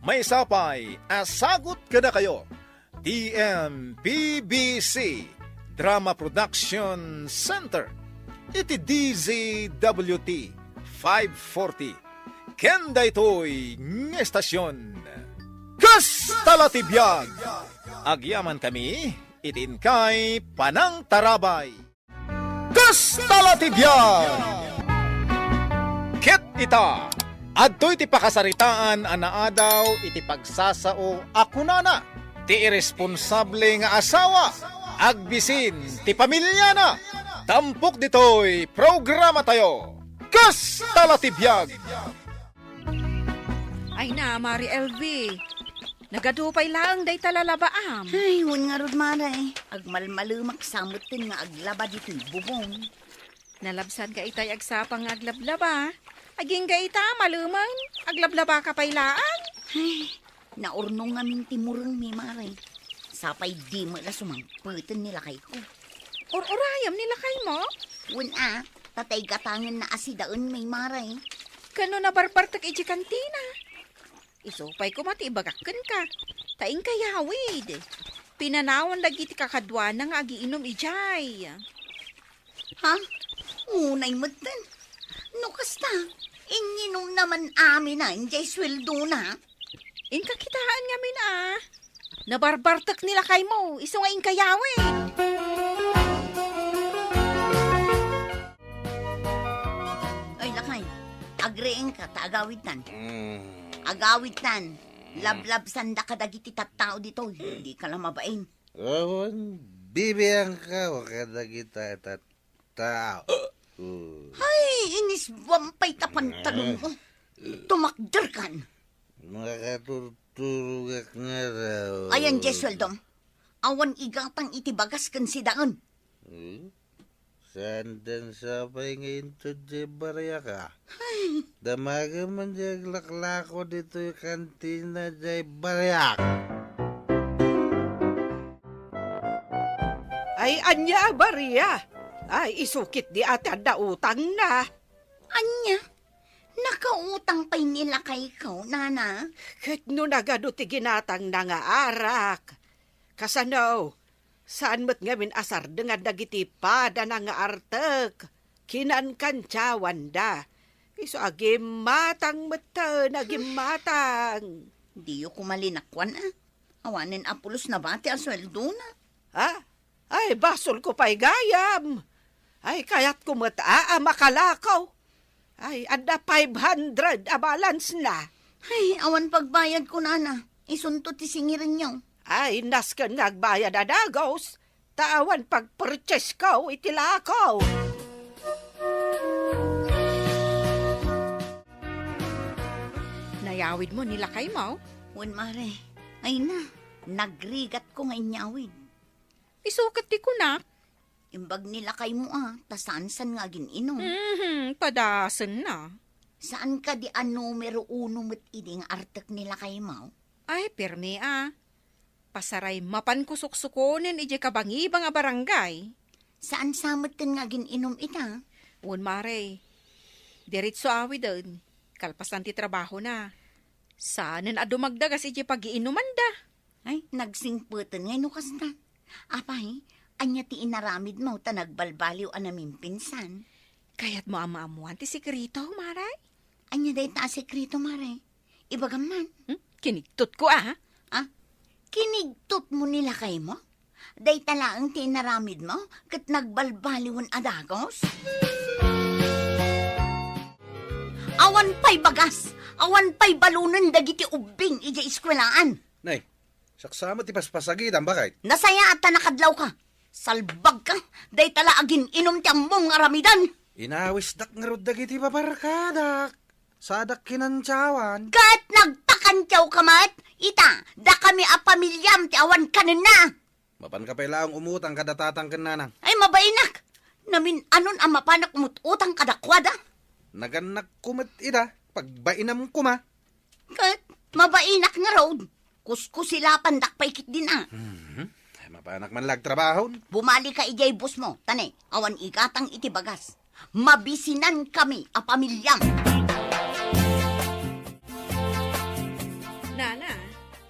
Maysa pay a sagut kadakayo ti M P B C Drama Production Center iti D Z W T five forty. Ken daytoy nga estasion, Kasta la ti Biag! Agyamankami iti inkay panangtarabay. Kasta la ti biag! Ket ita, adtoy ti pakasaritaan a naadaw iti pagsasao a kunana, ti iresponsable nga asawa, agbisin ti pamiliana. Tampok ditoy programatayo, Kasta la ti Biag! Ay na, Mari L V. Nagadu pay laeng dayta lalabaam. Ay, wen ngarud, Mare. Agmalmalemak sa metten nga aglaba ditoy bubong. Nalabsan nga itay agsapa nga aglablaba. Agingga ita, malemen, aglablaba ka pay laeng. Ay, naurnong ngamin ti murengmi, Mare. Sapay di met la sumangpeten ni lakayko. Ur-urayem ni lakaymo? Wen a, ta tay gatangenna a sidaenmi, Mare. Kano nabarbartek iti kantina? Isu pay koma ti ibagak kenka, ta inkayawid. Pinanawan dagiti kakaduana nga agiinum idiay. Ha? Unay metten. No kasta, inginumna man amin a idiay sueldona. Inka kitaen ngamin a. Nabarbartek ni lakaymo, isu nga inkayawid. Oy, lakay, agriingka ta agawidtan. Mm. Agawidtan. Mm. Lablabsanda kadagiti tattao ditoy. Dika la mabain. Awan bibiangka kadagita tattao. Mm. Ay, inisbuam pay ta pantalon mo. Tumakderkan. Makaturturogak nga daw. Ayan, Jesueldom. Awan igatang iti bagas ken sidaen. Hmm? Saan den sapay nga inted jay bariak, a? Ay. Damagem man jay aglaklako ditoy kantina jay bariak. Ay, ania a baria? Ay, isu ketdi a ti adda utangna. Ania? Nakautang pay ni lakayko, nana? Ket no nagadu ti ginatangna nga arak, kasano? Saan met ngamin a sardengan dagiti padana nga artek. Kinankantiawanda. Isu a gimmatang metten a gimmatang. Diyo koma linakuan, a? Awanen a pulos nabati a sueldona. Ha? Ay, basolko pay gayam. Ay, kayatko met a, a makalakaw. Ay, adda five hundred a balance na. Ay, awan pagbayadko, nana. Isunto ti singirenyo. Ay, nasken nga agbayad a dagus, ta awan pagpurchasesko iti lakaw. Nayawidmo ni lakaymo? Wen, mare. Ay na, nagrigatko nga inyawid. Isu ket ti kunak. Imbag ni lakaymo, a, ta saansan nga agin-inom. Mhm, padasenna. Saan kadi a numero uno met idi nga artek ni lakaymo? Ay, permi, a. Pasaray, mapanko suksukonen idiay kabangibang a barangay. Saan sa metten nga agin-inom ita? Wen, mare. Diretso awiden. Kalpasan ti trabahona. Saanen a dumagdagas idiay pagiinumanda. Ay, nagsingpeten ngay no kasta. Apay, ania ti inaramidmo ta nagbalbaliw a namimpinsan? Kayatmo a maammoan ti sekreto, mare? Ania dayta a sekreto, mare? Ibagam man. Hmm? Kinigtotko, a? A? Kinigtotmo ni lakaymo? Dayta laeng ti inaramidmo ket nagbalbaliwen a dagus? Awan pay bagas, awan pay balonen dagiti ubbing idiay eskuelaan. Nay, saksa met ti paspasagitam, baket. Nasayaat ta nakadlawka. Salbagka, dayta la agin-inom ti ammom nga aramiden. Inawisdak ngarud dagiti babarkadak. Sadak kinantiawan. Ket nagpakantiawka met? Ita, dakami a pamiliam ti awan kanenna. Mapanka pay laeng umutang kada tatang ken nanang. Ay, mabainak! Namin-anon a mapanak umut-utang kadakuada? Nagannakko met ida, pagbainam koma. Ket mabainak ngarud, kuskusilapandak pay ketdin a. Mhm. Ay, mapanak man la agtrabahon. Bumalika idiay busmo, ta ne, awan igatang iti bagas. Mabisinankami a pamiliam. Nana,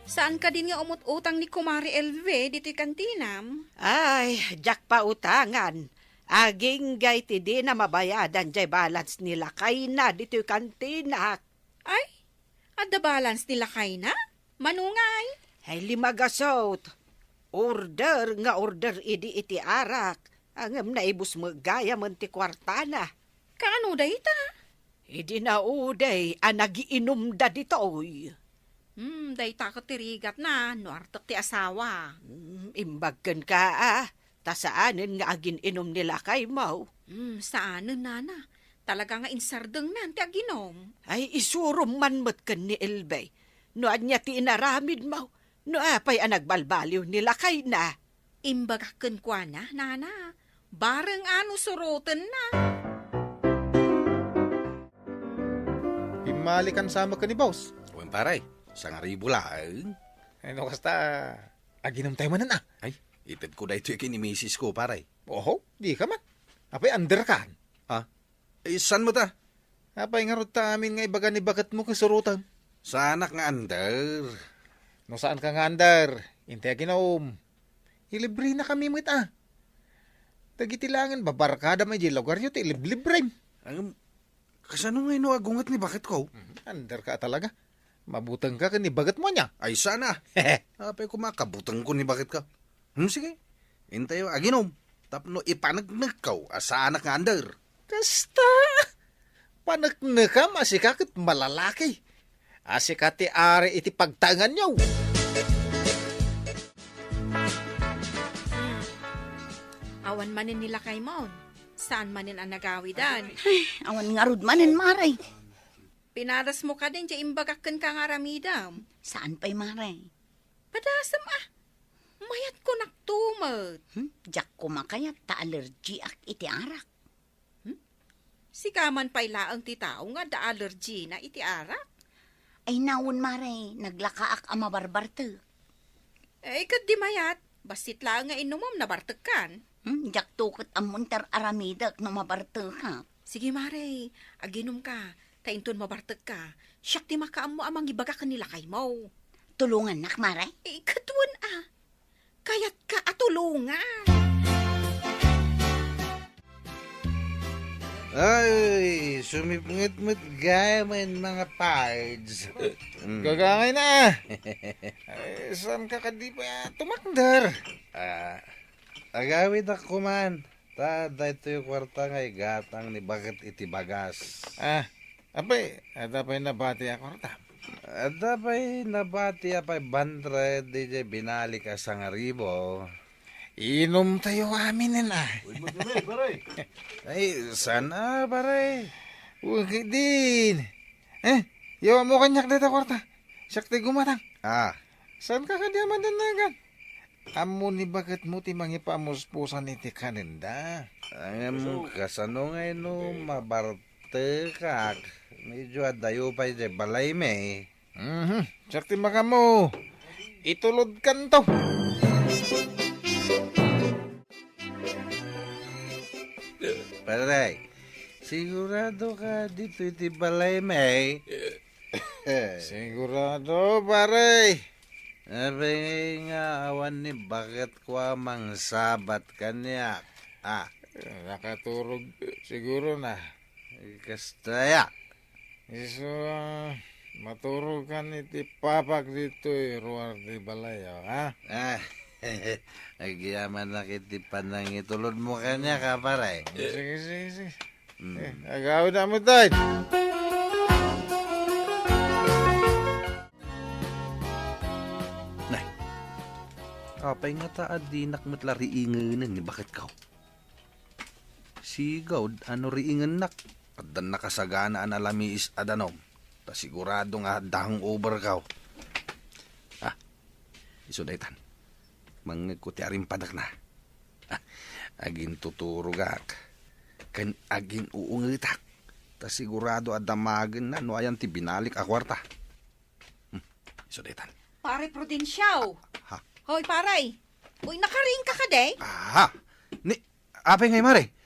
saan kadin nga umut-utang ni Kumare Elve ditoy kantinam? Ay, diak pautangan. Agingga iti dina mabayadan jay balance ni lakayna ditoy kantinak. Ay, adda balance ni lakayna? Mano ngay? Ay, limagasut. Order nga order idi iti arak. Ngem naibus met gayamen ti kuartana. Kaano dayta? Idi naudey a nagiinumda ditoy. Hmm, dayta ket ti rigatna no artek ti asawa. Hmm, imbag kenka, a. Ta saanen nga agin-inom ni lakaymo. Hmm, saanen, nana. Talaga nga insardengnan ti aginom. Ay, isurom man met ken ni Elbe. No ania ti inaramidmo, no apay a nagbalbaliw ni lakayna. Imbagak kenkuana, nana. Bareng a no surotenna. Pimmalikan sa met ken ni boss. Wen, pare, sangaribu laeng. Ay, no kasta, aginom tayo manen, a. Ay, itedko daytoy ken ni misis ko, pare. Oho, dika man. Apay, under kan? Ha? Eh, saan met a? Apay ngarud ta amin nga ibaga ni baketmo ken suroten? Saanak nga under. No saanka nga under, intay aginom. Ilibrenakami met a. Dagiti laengen babarkadam idiay lugaryo ti iliblibrem. Ang, kasano nga ino agunget ni baketko? Mhm, underka talaga. Mabutengka ken ni baketmo ania? Ay, saan a. Apay koma kabutengko ni baketka. Hmm, sige. Intayo aginom. Tapno ipaneknekko a saanak nga under. Kasta! Paneknekam a sika ket malalaki. A sika ti ari iti pagtaenganyo. Hmm. Awan manen ni lakaymo. Saan manen a nagawidan? Ay, awan ngarud manen, mare. Pinadasmo kadin ti imbagak kenka nga aramidem. Saan pay, mare? Padasem a. Mayat kunak to met. Hmm? Diak koma kayat ta allergiak iti arak. Hmm? Sika man pay laeng ti tao nga adda allergina iti arak. Ay, nawen, Mare, naglakaak a mabarbartek. Eh, ket di mayat, bassit laeng nga inumem, nabartekkan. Hmm, diak to ket ammon ti ar-aramidek no mabartekak. Sige, Mare, aginumka, ta inton mabartekka, siak ti makaammo a mangibaga ken ni lakaymo. Tulongannak, Mare? Eh, ket wen a. Kayatka a tulongan. Ay, sumipnget met gayam, mga pards. Mm. Gagangay na. Ay, saan ka kadi pa tumakder? Ah, agawidak kuman. Ta daytoy kuarta nga igatang ni baket iti bagas. Ah, apay, adda pay nabati a kuarta? Adda pay nabati a five hundred diay binalik a sangaribu. Inumtayo aminen, ah. Uy, matunay, pare. Ay, saan, pare? Uy, din. Eh, yawa mo kaniak dayta kuarta. Siak ti gumatang. Ah. Saan ka kadi a mandannagan? Ammo ni baketmo ti mangipamuspusan iti kanenda. Ngem kasano ngay no mabartekak? Medyo adayo pay diay balaymi. Mhm. Siak ti makaammo. Itulodkanto. Pare, sigurado ka ditoy ti balaymi? Sigurado, pare. Apay nga awan ni baketko a mangsabat kaniak? Ah. Nakaturog siguro na. Kasta ya. Isu, ah, maturog kan iti papak ditoy ruar ti balay, oh, ha? Ah, agyamanak iti panangitulodmo kaniak, pare. Sige, sige, sige. Mm. Eh, agawid na mo, tay. Nay, apay ngata a dinak met la riingenen ni baketko? Sigud a no riingennak, addan nakasagana a nalamiis a danum. Ta sigurado nga adda hangover kaw. Ah, isu daytan. Mangngegko ti arimpadakna. Ah, agintuturogak ken agin-uungetak. Ta sigurado a damagenna no ayan ti binalik a kuarta. Hmm, isu daytan. Pare Prudencio. Ha? Hoy, pare. Uy, nakariing ka kadi? Aha. Ni, apay ngay, mare?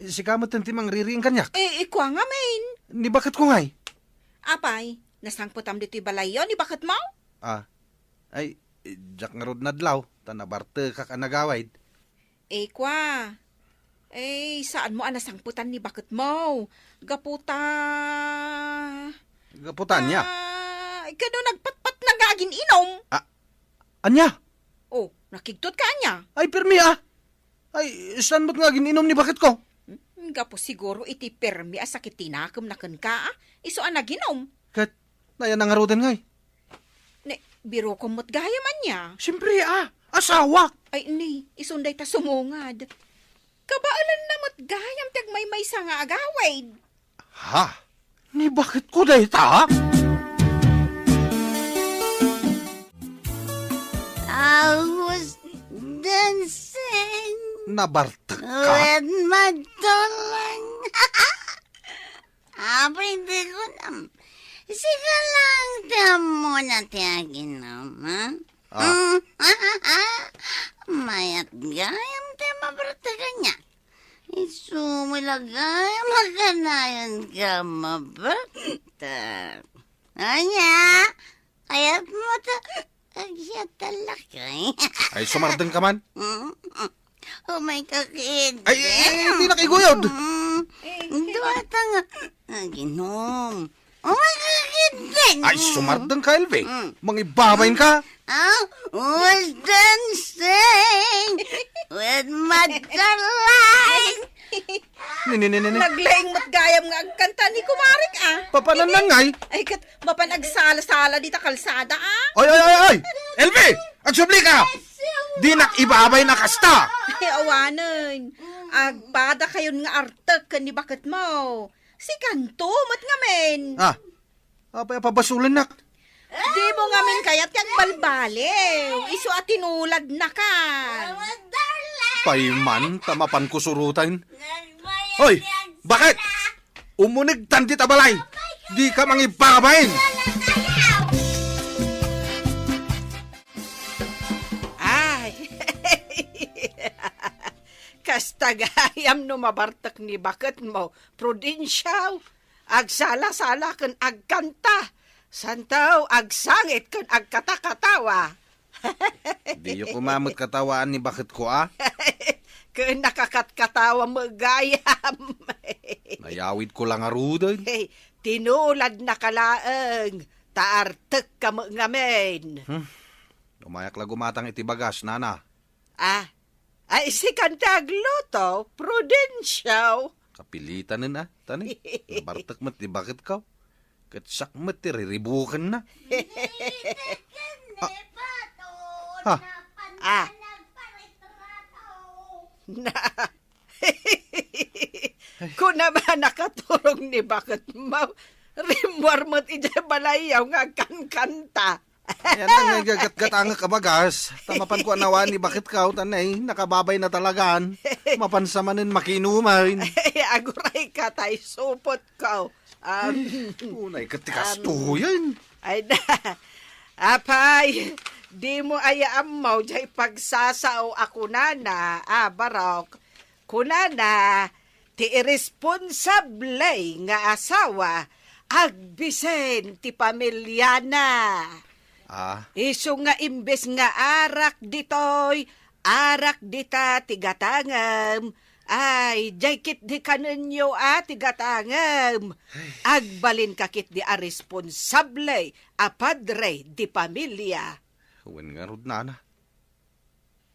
Sika met ti mangririing kaniak? Eh, ikua ngamin. Ni baketko ngay? Apay, nasangpetam ditoy balayyo ni baketmo? Ah. Ay, diak ngarud nadlaw, ta nabartekak a nagawid. Eh, kua. Eh, saanmo a nasangpetan ni baketmo? Gapu ta... Gapu ta ania? Ah, kano nagpatpatna nga agin-inum? Ah, ania? Oh, nakigtot ka ania? Ay, permi, ah. Ay, saan met nga agin-inum ni baketko? Hmm, gapu siguro iti permi a sakit ti nakemna kenka, ah. Isu a naginum. Ket, nayan na ngaruden ngay? Ne, birokom met gayam ania? Siempre, ah, asawak. Ay, ni, isun dayta sumungad. Kabaelanna met gayam ti agmaymaysa nga agawid. Ha? Ni baketko dayta? I was dancing Nabartek ka? With my darling. Apay, di ko nam-, sika lang ti ammona ti aginum, ha? Ah. Mayat gayam ti mabartek kaniak. Isu met la gayam a kanayon ka mabartek. Ania? Kayatmo ta agyat a lakay. Ay, sumardeng ka man. Mm. Umay ka, kid. Ay, ay, ay, di na kay guyod. Mm. Dua ta nga aginum. Umay ka, kid. Ay, sumardeng ka, Elvie. Mm. Mangibabain ka. Ah, was dancing with my darling. Ni, ni, ni, ni, ni. Naglaing met gayam nga agkanta ni kumarik, ah. Papanan na ngay? Ay, ket mapan agsala-sala dita kalsada, ah. Oy, oy, oy, oy! Elvie! Agsubli ka! Dinak ibabain a kasta! Ay, awanen. Agpada kayon nga artek ken ni baketmo. Sikanto met ngamin. Ah, apay a pabasolennak? Dimo ngamin kayat nga agbalbaliw. Isu a tinuladnaka. Payman, ta mapanko suruten. Hoy, bakit? Umunegtan dita balay. Dika mangibabain. Ay. Kasta gayam no mabartek ni baketmo, Prudencio. Agsala-sala ken agkanta. Santo, agsangit ken agkatakatawa. Diyo koma met katawaan ni baketko, a? Ken nakakatkatawa met gayam. Nayawidko la ngaruden. Hey, tinuladnaka laeng, ta artekka met ngamin. Hmm. Umayak la gumatang iti bagas, nana. Ah, ay, sikan ti agluto, Prudencio. Kapilitanen, a, tani. Nabartek met ti baketko. Ket siak met ti riribukenna. Ah. Ha? Ah. Na. Kuna ba nakaturong ni baketmo? Rimmuar met idiay balayyo nga agkankanta. Ayan na nga gagatgatangek a bagas. Ta mapanko a nawaan ni baketko, ta nay, nakababayna talagan. Mapansa manen makiinumen. Agurayka ta isupotko. Um, Unay ket ti um, kastoyen. Ay na. Apay, dimo aya ammo, diay pagsasao a kunana, a, Barok. Kunana, ti irresponsable nga asawa, agbisin ti pamiliana. Ah. Isu nga imbes nga arak ditoy, arak dita ti gatangem. Ay, diay ketdi kanenyo a ti gatangem. Ay. Agbalinka ketdi a responsable a padre di pamilya. Wen ngarud, nana.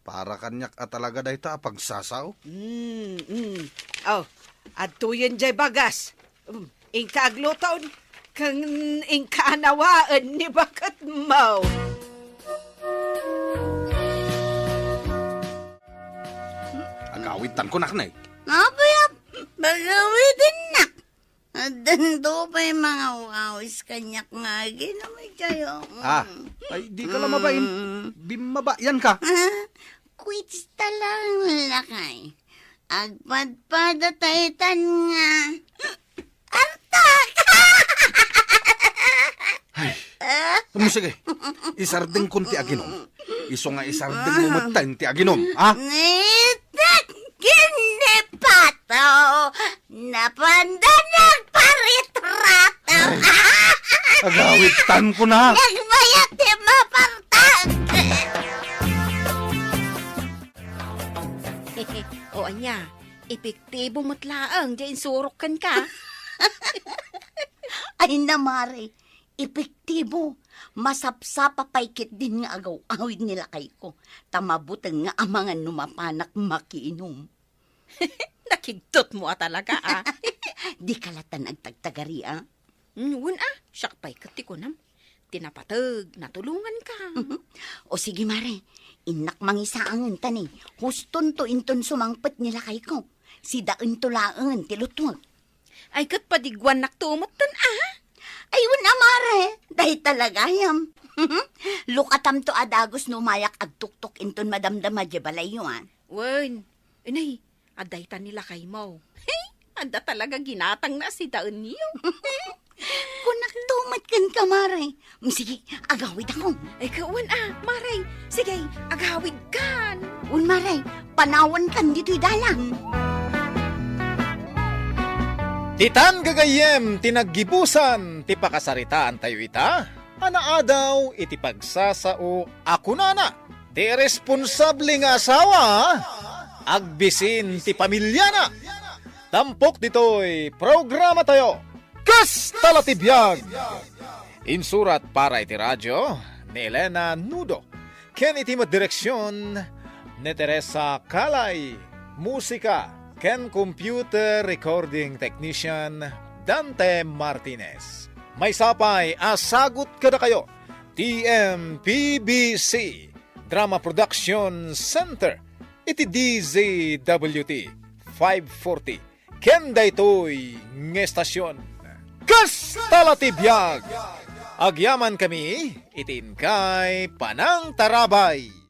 Para kaniak a talaga dayta a pagsasao. Mm, mm. Oh, adtoyen diay bagas. Mm, inka agluton, ken inka anawaen ni baketmo. Agawidtan kunak, nay. Apay a pagawidennak? Addanto pay mangawawis kaniak nga aginom itayo. Ah, ay, di ka la mabain. Mm. Bimmabayan ka. Ah, kwits ta lang, lakay. Agpadpada ta itan nga artak. Ay, um, sige. Isardengkon ti aginom. Isu nga isardengmo metten ti aginom, ha? Nitek ken ni Pato, napanda nagparitrato. Ay, agawidtan kunak. Nagbayat ti mapartak. O ania, epektibo met laeng diay insurok kenka. Ay, namare, epektibo. Masapsapa pay ketdin nga agaw-awid ni lakayko, ta mabuteng nga amangan no mapanak makiinom. Nakigtotmo a talaga, a. Di ka latta nagtagtagari, a? Mm, wen, a, siak pay ket ti kunam. Ti napateg, natulonganka. O sige, mare, innak mangisaangen ta ni, hustonto inton sumangpet ni lakayko. Sidaento laengen ti lutwek. Ay, ket padiguannakto metten, a? Ay, wen a, mare, dayta la gayam. Lukatamto a dagus no umayak agtuktok inton madamdama diay balayyo, a. Wen, inay, adda ita ni lakaymo. Hey, adda talaga ginatangna a sidaenyo. Kunakto met kenka, mare. Mm, sige, agawidakon. Ay, ka, wen a, mare. Sige, agawidkan. Wen, mare, panawankan ditoy dalan. Ditan gagayyem ti naggibusan ti pakasaritaantayo ita a naadaw iti pagsasao a kunana, ti iresponsable nga asawa, agbisin ti pamiliana. Tampok ditoy programatayo, Kasta la ti biag! Insurat para iti radio ni Elena Nudo, ken iti met direksion ni Teresa Calay, musika ken computer recording technician Dante Martinez. Maysa pay a sagut kadakayo ti M P B C Drama Production Center iti D Z W T five forty ken daytoy nga estasion. Kasta la ti biag! Agyamankami iti inkay panangtarabay.